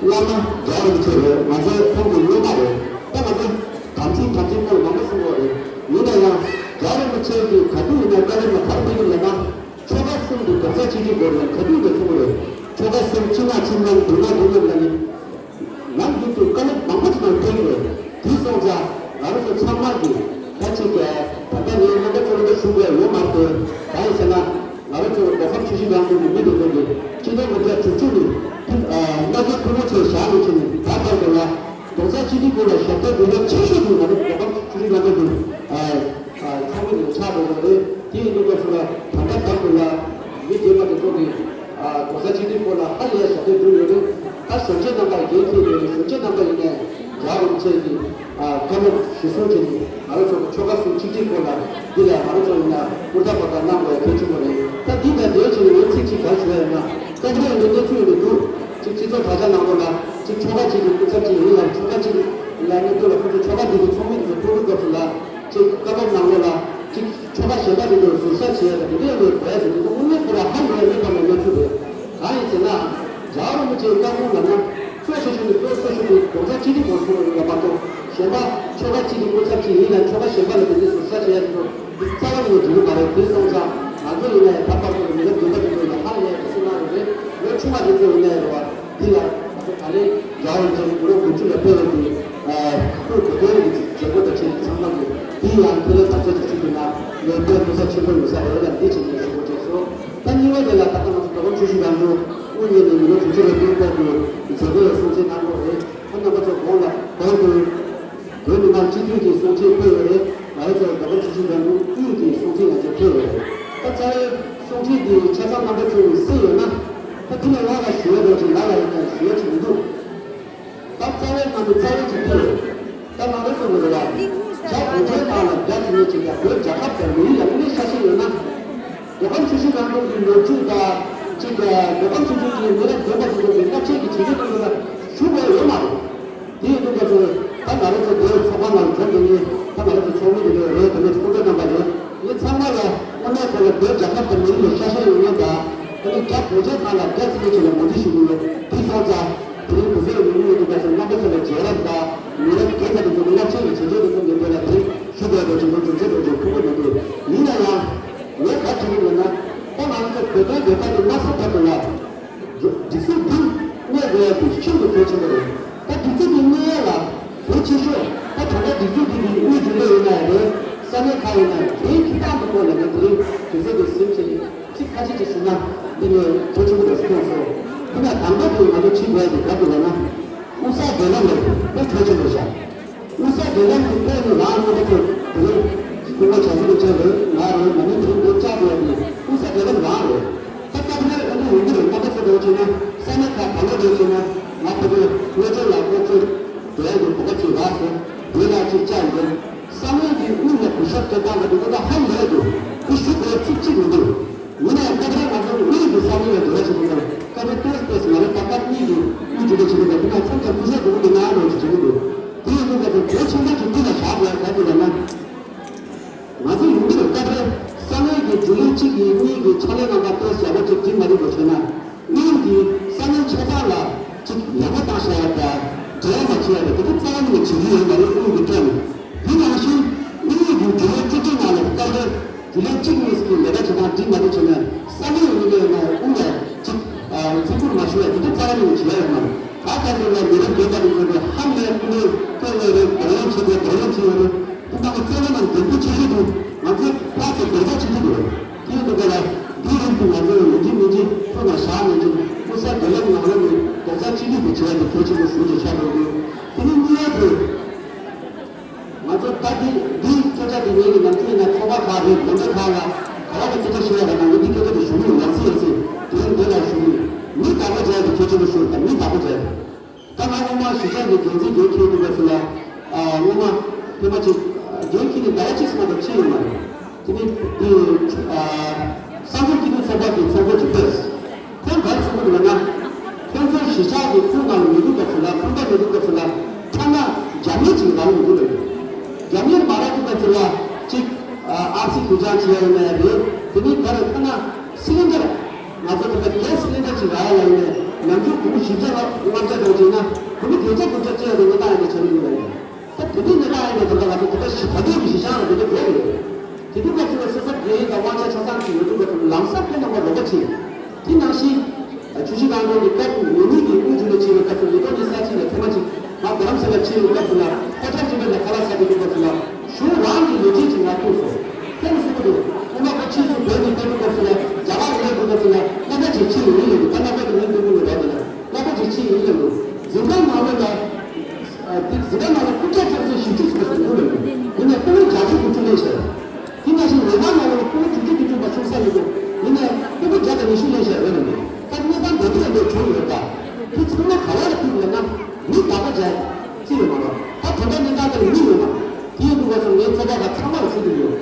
བླ་མ་རྒྱལ་བ་རིན་པོ་ཆེ་རེད། ང་ཚོ་ཁོང་གི་སློབ་མ་རེད། ད་ང་ཚོ་དམ་ཚིག་དམ་ཚིག་སྐོར་མང་པོ་གསུང་གི་ཡོད་རེད། ཡིན་ན་ཡང་རྒྱལ་བ་རིན་པོ་ཆེ་གིས་ག་དུས་ཡིན་ན་བཀའ་སློབ་ལ་ག་རེ་གནང་གི་ལབ་ན། ཆོ་ག་གསུམ་དེ་རྡོག་རྩ་གཅིག་སྒྲིལ་སྐོར་ལ་ག་དུས་ཀྱང་གསུང་གི་རེད། ཆོ་ག་གསུམ་སྤྱི་དམངས་སྤྱི་དམངས་འདུས་མ་འདུས་མ་ལ་ནི། ནམ་རྒྱུན་དུ་བཀའ་སློབ་མང་པོ་ཅིག་ནང་ཐོན་ཡོད། དེ་སོང་ཙང་ང་རང་ཚོ་ཚང་མ་གིས་ད་ཅིག་ད་ལྟ་ངའི་རྣམ་པ་ཚོ་ལ་ཞུ་དགོས་ཡོད་མ་རེད། གང་ཡིན་ཟེར་ན། ང་རང་ཚོ་མདོ་ཁམས་ཆུ་བཞི་སྒང་དྲུག་གི་མི་དེ་ཚོ་གིས་ཕྱི་ལོ་ཉིས་སྟོང་དྲུག་ཅུ་ནས་སྔ་རྗེས་ཐུན་མོང་ཆེད་བཞག་ནས་ཕྱིན་ནས་ད་བར་དུ་ལ་རྡོག་རྩ་གཅིག་སྒྲིལ་སྐོར་ལ་ཞབས་ཏོག་གྲུབ་འབྲས་ཆེ་ཤོས་དེ་ང་རང་མདོ་ཁམས་ཆུ་བཞི་སྒང་དྲུག་གི་ཚོགས་མི་དེ་ཆགས་འགྲོ་གི་རེད། དེ་ཡིན་དུས་སྐབས་སུ་ལ་ད་ལྟ་བར་དུ་ལ་མི་སྡེ་པ་དེ་ཚོ་གིས་རྡོག་རྩ་གཅིག་སྒྲིལ་སྐོར་ལ་ཧ་ལས་ཞབས་ཏོག་བསྒྲུབས་ཡོད་རེད། ད་གཞོན་སྐྱེས་རྣམ་པ་འགན་འཁྱེར་ཡོད་རེད། གཞོན་སྐྱེས་རྣམ་པ་ཡིན་ནའི་རྒྱལ་བ་རིན་པོ་ཆེ་གི་བཀའ་སློབ་གཞིར་བཟུང་བྱས་ནས་ང་རང་ཚོ་གི་ཆོ་ག་གསུམ་གཅིག་སྒྲིལ་སྐོར་ལ་འདི་ལ་ང་རང་ཚོ་ཡིན་ན་ཧུར་ཐག་པ་དང་གནང་དགོས་གལ་ཆེན་པོ་རེད། ད་འདི་དང་འབྲེལ་བྱས་ནས་ངས་ཚིག་གཅིག་ག་རེ་ཞུ་ཡ་ཡིན་ན། ད་འདི་འདྲ་ཡིན་དུས་གནས་ཚུལ་ཡོད་འདུག་ཅིག་སྤྱི་ཚོགས་དྲ་རྒྱ་ནང་ལོགས་ལ་ཅིག་ཆོ་ག་གཅིག་གི་སྐུ་ཚབ་ཅིག་ཡིན་ལ་ཆོ་ག་གཅིག་ལ་ངས་ལྟོས་ལ་ཁོ་ཚོ་ཆོ་ག་འདི་གི་ཚོགས་མི་དེ་ཚོ་ཐུག་གི་སྐབས་སུ་ལ་ཅིག་བཀའ་སློབ་ནང་ལོགས་ལ་ཅིག་ཆོ་ག་གཞན་པ་དེ་ཚོ་ཟུར་ཟ་བྱེད་ཡ་དང་དེ་འདྲ་ཡོད་པའི་གོ་ཡ་ཟེར་དེ་ཚོ་དངོས་གནས་ཁོ་རང་ཧ་ལས་ཡ་མེད་པ་ནས་གནས་ཚུལ་རེད། གང་ཡིན་ཟེར་ན། རྒྱལ་བ་རིན་པོ་ཆེའི་བཀའ་དགོངས་ལབ་ན། གཙོ་ཆེ་ཤོས་ནི་གཙོ་གཙོ་ཤོས་དེ་རྡོག་རྩ་གཅིག་སྒྲིལ་སྐོར་གསུང་བ་ཡིན་ལ་མ་གཏོགས་གཞན་པ་ཆོ་ག་གཅིག་གི་སྐུ་ཚབ་གཅིག་ཡིན་ན་ཆོ་ག་གཞན་པ་ལ་དེ་འདྲའི་ཟུར་ཟ་བྱེད་ཡ་དེ་ཚོ་འདི་རྩ་བ་ནས་འགྲིག་གི་མ་རེད། དེ་སོང་ཙང་ང་ཚོ་ཡིན་ན་ཡང་ད་བར་དུ་མི་རབས་རྒན་པ་དེ་ཚོ་ཡིན་ན་ཧ་ལས་ཡ་གསུང་གནང་ཡོད་རེད། ལོ་ཆུང་བ་དེ་ཚོ་ཡིན་ན་ཡང་རེད་བ། འདི་ལ་ང་ཚོ་ད་ལན་རྒྱལ་བ་རིན་པོ་ཆེ་དགུང་ལོ་དགུ་བཅུ་ལ་ཕེབས་ཡོད་དེ། སྐུ་གོ་སྟོན་གྱི་མཛད་སྒོ་དང་བཅས་ཚང་མ་གི་འདི་ཡང་ཁེ་ལས་དམ་བཅའ་ཅིག་ཞུ་དགོས་ན་ངས་དཔེ་མཐོང་ས་ཆེན་པོ་ཡོད་ས་རེད་ལ་འདི་བྱས་ནས་ཞུ་དགོས་བྱས་སོང་། ད་གཉིས་པ་དེ་ལ་ད་ལྟ་ང་ཚོ་མདོ་ཁམས་ཆུ་བཞི་སྒང་དྲུག་དབུ་བརྙེས་ནས་མི་ལོ་དྲུག་ཅུ་ལ་ཕེབས་སྐབས་ཀྱི་མཛད་སྒོ་ལ་སྲུང་བརྩི་གནང་དགོས་རེད། ཁོང་རྣམ་པ་ཚོ་གོང་ལ་གོང་དུ། བོད་མི་མང་སྤྱི་འཐུས་ཀྱི་གསུང་ཆོས་ཕུལ་ཡོད་རེད། ང་རང་ཚོ་རྒྱལ་བ་ཆུ་བཞི་སྒང་དྲུག་དབུས་ཀྱི་གསུང་ཆོས་ང་ཚོས་ཕུལ་ཡོད་རེད། ད་རྩ་བའི་གསུང་ཆོས་འདི་ཆ་ཚང་རྣམ་པ་ཚོས་གསན་ཡོད་ན། ད་དེ་ནས་ང་ལ་ཞུ་ཡ་འདྲ་ཅིག་ང་ལ་ཡིན་ན་ཞུ་ཡ་ཅིག་མི་འདུག་ད་རྩ་བའི་ནང་དུ་རྩ་བའི་ཅིག་ཕུལ་ཡོད། ད་ང་རང་ཚོ་གི་རེད་བ། བྱ་བོད་ཆོལ་ནང་ལ་དགའ་ཟིན་ནས་ཅིག་ཡ་བོད་རྒྱལ་ཁབ་དང་མི་རིགས་ལ་དངོས་གནས་ཤ་ཤེས་ཡོད་ན། རྒྱལ་བ་ཆུ་བཞི་སྒང་དྲུག་གི་ལོ་རྒྱུས་དང་ཅིག་རྒྱལ་བ་ཆུ་བཞི་གི་མི་རབས་རྒན་པ་ཚོ་གི་རླབས་ཆེན་གྱི་བྱས་རྗེས་ཀུན་ལ་ཞུ་དགོས་ཡོད་མ་རེད། དེ་ཡིན་དུས་ང་ཚོ་ད་ང་རང་ཚོ་བོད་ཚོགས་པ་ནང་འཛོམས་པའི་ངས་ད་ང་རང་ཚོ་ཚོགས་མི་རེ་རེ་རེ་དེ་ནས་སྐུ་མགྲོན་རྣམ་པ་རེད། ངས་ཚང་མ་ལ་དངོས་གནས་ཁོ་ལ་བོད་རྒྱལ་ཁབ་དང་མི་རིགས་ལ་ཤ་ཤ་ཡོད་མཁན་དང་དེ་ནས་རྒྱ་བོད་ཆོལ་ཁག་ལ་དགའ་ཚིག་ལེ་ཆེ་ལ་ངོ་འདྲི་ཞུ་གི་ཡོད། དེ་སོང་ཙང་དེ་རིང་དུས་ཚོད་ཡོད་མཁན་ཡོད་དུས་ང་ཚོ་རྣམ་པ་ཚོ་ལ་མཇལ་རབས་དང་མི་རབས་རྒན་པ་དེ་ཚོ་གི་རླབས་ཆེན་གྱི་བྱས་རྗེས་དེ་ཚོ་ངས་བོད་ལ་དེ་ཞུ་དགོས་པའི་ཅིག་ལོ་རྒྱུ་མཚན་དེ་ཚོ་ཁུག་གི་མི་འདུག་ཡིན་ན་ཡང་ངས་ག་རེ་དྲི་གི་ཡོད་ན། ད་ང་ཚོ་བོད་དོན་བདེན་མཐའ་དེ་མ་སོན་བར་དུ་ལ། སྒྲིག་འཛུགས་འདི་གནས་དགོས་ཡ་དེ་ཤིན་ཏུ་གལ་ཆེན་པོ་རེད། ད་སྒྲིག་འཛུགས་འདི་གནས་ཡ་ལ་གལ་ཆེ་ཤོས་ད་ད་ལྟ་སྒྲིག་འཛུགས་འདི་གི་དངུལ་རྒྱུ་ལས་ཡོད་ན་ཡང་རེད། ས་གནས་ཁག་ཡོད་ན་ཡང་གལ་ཆེ་ཏག་ཏུ་དགོས་ལ་ངས་དེ་རིང་དུས་ཚོད་འདི་ཟིན་བྱས་ཚིག་ཁ་ཤས་ཅིག་ཞུས་ན་འདི་ངས་གལ་ཆེན་པོ་རེད་བསམ་སོང་། དེ་ནས་དང་པོ་དེ་ང་ཚོ་བྱེད་དགོས་ཡ་དེ་ག་རེ་ལབ་ན། དབུ་གསར་འགྲན་ལམ་ལ་དཔེ་གལ་ཆེན་པོ་བཞག་དབུ་གསར་འགྲན་ལམ་གྱི་ཐད་ནས་ང་རང་ཚོ་དེ་རིང་སྐུ་ངོ་བྱ་ཚིག་ཅན་རེད། ང་རང་ང་ནི་དེ་རིང་འདིར་བཅར་དགོས་པའི་དབུ་གསར་འགྲན་ལམ་རང་རེད། ད་སྐབས་རེ་ཨ་ནི་ཡོང་གི་རེད། མ་གཏོགས་ཚོ་འདྲ་བྱས་ན་ས་གནས་ཁག་ག་ལེར་འགྲོ་བྱས་ན་ང་ཕ་གིར་དངོས་འབྲེལ་ལ་ཁོ་ཚོས་འགྲོ་ཡ་གི་གོ་སྐབས་ཅིག་རག་སོང་། དེ་ལ་ཅིག་བཅར་ཡོང་། ས་གནས་ཀྱི་དབུས་ལ་གུས་ཞབས་སྟོན་སྟངས་ལ་འདི་ཚོ་ད་ཧ་ལས་འདུག་དེ་ཞུ་དགོས་ཚིག་གཅིག་མི་འདུག་ཡིན་ནའང་སྐབས་རེ་ང་ཚོ་དངོས་ཀྱི་བསམ་བློ་ལ་འགྱུར་བ་ཞིག་འདུག་སྐབས་རེ་ཏོག་ཙམ་ང་རང་ད་སྐབས་གཉིས་ཀྱི་དབུས་རྒྱུན་ལས་བྱེད་པའི་འདུག་ན་མཚམས་མཚམས་སྐུ་ཞབས་འདུག་འདུག་ན་རོགས་ཀྱི་བྱེད་ཀྱི་འདུག་དེ་ཡིན་དུས་ང་ཚོ་གལ་ཆེན་པོ་ཞིག་འདི་ལ་བཞག་དགོས་ག་རེ་ལབ་ན། ང་ཚོ་ཡོང་གི་རེད། སྐབས་རེ་ས་གནས་ཀྱི་རྒྱུན་ལས་གཅིག་གིས་གཉིས་ཀྱི་ཕྱག་ལས་རྣམ་པ་ཏོག་ཙམ་ཡག་པོ་ཅིག་སྒྲིག་མ་རིག་པ་བྱུང་ན། དངུལ་འདི་ས་གནས་ཆ་ཚང་ལ་ཅིག་ཡག་པོ་བཏང་བཞག་ཡ་དང་འབྲེལ་བ་མ་བྱས་ཡ་དང་དེ་ཚོ་རྩ་བ་ཉིད་ནས་བྱེད་ཀྱི་ཡོད་མ་རེད། དངུལ་གྱི་ཐོག་ནས། དེ་ནང་བཞིན་དངུལ་གྱི་འབྲེལ་ཡོད་བཅོས་སྒྲིག་ནང་ལ་སྐབས་རེ་རྒྱུན་ལས་གཅིག་གཉིས་ཀྱི་ལས་ཀ་བྱེད་སྟངས་འགྲིག་མ་འགྲིག་བྱས་ན་ས་གནས་ཡོད་ནས་ཡོད་ན་དབུ་ལ་ཅིག་ཚིག་ཁུར་མ་ཞུ་ཡ་དེ་ཚོ་རྩ་བ་ཉིད་ནས་བྱེད་ཡ་ཡོད་མ་རེད། ད་ལྟ་འདི་ལ་མི་རབས་རྒན་པ་དེ་ཚོ་གིས་ཧ་ལས་དངུལ་སྤྲད་ཡོད་རེད། གདོང་ལེན་བྱེད་དགོས་གདོང་ལེན་བྱེད་ཡོད་རེད། དེ་ལྟ་བུ་རྩ་བ་ནས་འགན་འཁུར་ཆེ་ཤོས་དེ་ང་ཚོས་ཕར་ཚུར་འབྲེལ་ཐག་ཆོད་ཐུབ་དགོས། དེ་ཡིན་དུས་ག་ལ་འདིའི་རིང་དུ་ང་ཚོས་ཡིན་གཅིག་མིན་གཅིག་ཐུགས་ལ་བཞག་ནས་ཀྱི་དབུ་གསར་འགྲན་ལམ་ནང་ལོགས་ནས་རྒྱལ་ཚ་གཅིག་སྒྲིལ་དུ་བྱེད་ཡ་དེ་གལ་ཆེན་པོ་ཞེ་པོ་ཅིག་ཆགས་འགྲོ་གི་ཡོད། དེ་ནས་གཉིས་པ་དེ། ང་ཚོ་ད་འདི་འདིའི་སྐད་ཆ་དེ་ངེད་ཀྱི་ནམ་རྒྱུན་ཡིན་ན་ཚོགས་པ་ཁག་རེད། དགོན་སྡེ་ཁག་ལ་ག་བ་གི་སྐད་ཆ་བཤད་ཡ་ལ་ང་ཚོ་འདི་སྐད་ཆ་དེ་ཞུ་གི་ཡོད། ཡང་སེ་ཡང་སེ་དེ་རིང་འདི་ལ་ཞུ་གི་ཡོད། མི་བདག་པོ་བྱས་ཏེ་ཁྱོད་ཆེན་པོ་ཞུ་དང་མི་བདག་པོ་བྱས་ཏེ། ད་ང་སྔོན་མ་གཞིས་ཆགས་ཀྱི་འགན་འཛིན་འགན་འཁྱེར་དུས་སྐབས་སུ་ལ། ཨ་སྔོན་མ་ཕལ་མ་ཅིག་འགན་འཁྱེར་ནས་ཟླ་བ་གཅིག་ཙམ་མ་གཏོགས་ཕྱིན་ཡོད་མ་རེད། དེ་ནས་དེ་ཨ་གསར་འགོད་སྐྱིད་སྡུག་ཚོགས་པ་གི་ཚོགས་གཙོ་ཅིག་ཕེབས། ཁོང་ག་རེ་གསུང་གི་འདུག་ལབ་ན། ཁོང་ཚོ་གཞིས་ཆགས་ཀྱི་ཁུལ་ནང་ལ་ཡོད་དུས་སྐབས་སུ་ལ་ཁང་པ་ཡོད་དུས་སྐབས་སུ་ལ་ཐ་ན་རྒྱ་མི་ཅིག་རག་ཡོང་གི་འདུག་ལབ་ཡོད། རྒྱ་མི་མ་རག་དུས་སྐབས་སུ་ལ་ཅིག་ཨ་ཨར་སི་དུ་ཆང་བྱེད་ཡ་ཡིན་ན་ཡང་རེད། དེ་ནས་ག་རེ་ཐ་ན་སི་ལིན་ཌར་ང་ཚོ་ད་ལྟ་གེ་སི་སི་ལིན་ཌར་ཅིག་རག་ཡ་ལ་ཡིན་ནའི་ནམ་རྒྱུན་སྒོར་མོ་བཞི་བརྒྱ་ལྔ་བརྒྱ་གཏོང་བྱས་ན་སྒོར་མོ་བརྒྱད་བརྒྱ་དགུ་བརྒྱ་སྤྲད་ཡ་དེ་ང་ཏང་ཡ་དེ་ཆ་རྒྱུས་ཡོད་རེད། ད་དེ་འདྲའི་གནས་སྟངས་ཡིན་པའི་དོན་དག་ང་ཚོ་ད་ལྟ་ཞི་བ་འདོད་ཀྱི་ཞི་བྱང་ལ་འདི་འདྲ་འགྲོ་གི་ཡོད། དེ་དུས་སྐབས་སུ་ལ་སོ་སོ་འགན་དང་དབང་ཆ་ཆ་ཚང་ཅིག་ཡོད་དུས་སྐབས་སུ་ལམ་སང་ཁོང་རྣམ་པ་རོགས་པ་བྱེད། དེ་ནང་བཞིན་ཆུ་བཞི་སྒང་དྲུག་གི་སྐབས་དེ་ཉེ་གནས་ཀྱི་དབུ་བཞུགས་ལ་ཕྱིན་པའི་སྐབས་སུ་ཉིས་སྟོང་ཉི་ཤུ་རྩ་གཅིག་ལ་ཐེངས་མ་གཅིག་ང་རྡ་རམ་ས་ལར་ཕྱིན་པའི་སྐབས་སུ་ལ་ཕོ་བྲང་ཆེན་པོའི་ནང་ཁ་ལག་ཟ་དུས་སྐབས་སུ་ལ་གཞུང་རང་གི་ལས་བྱེད་ཅིག་ང་ཐུག་སོང་། ཁོང་གསུང་གི་འདུག་སྔོན་མ་ཁོ་ཕྱིས་སུ་བོད་ནས་ཕེབས་དུས་སྐབས་སུ་ལ་རྒྱ་གར་ལ་སླེབས་དུས་སྐབས་སུ་ལ་རྣམ་པ་ཅིག་ཕྱིན་ཡོང་གི་ཡོད་འདུག་ད་རྣམ་པ་དེ་ངའི་སྟོན་གྱི་མེད་པ་དེ་ལ་རྣམ་པ་ཅིག་ཕྱིན་ཡོང་གི་འདུག་འཛིན་གྲྭ་ནང་ལོགས་ལ། དེ་འཛིན་གྲྭ་ནང་ལ་སྐུ་ཕྲེང་ཚོ་ཚོ་བཞི་བཅུ་ཙམ་ཞིག་འདུག་ལབ་འདུག་ཡིན་ནའི་སྐུ་ངོ་བརྒྱད་ཅུ་དགུ་བཅུ་སླེབས་ཤག་དེ་ནང་བཞིན་ལས་སྣ་ནང་ལ་སྐུ་ངོ་དྲུག་ཅུ་བདུན་ཅུ་མ་ཆུང་ས་ཡོད་འདུག་ཡིན་ནའི་སྐུ་ངོ་བརྒྱ་དང་ཉི་ཤུ་སླེབས་ཤག་ཡོད་ལབ་འདུག་ད་གནས་སྟངས་འདི་འདྲ་འདྲ་བྱུང་ཡོད་ད། དེ་ཚང་མ་ག་བ་ལ་ཐུག་ཡོད་ན་མི་བདག་པོ་བྱས་རྩིས་ཡོད་མ་རེད། ད་དོན་དག་གནས་སྟངས་དེར་མི་ཡོད་མ་རེད། དེ་ཡིན་དུས་སྐབས་སུ་ངས་ཚོགས་པ་ཁག་ཚང་མ་ལ་ཞུ་གི་ཡོད།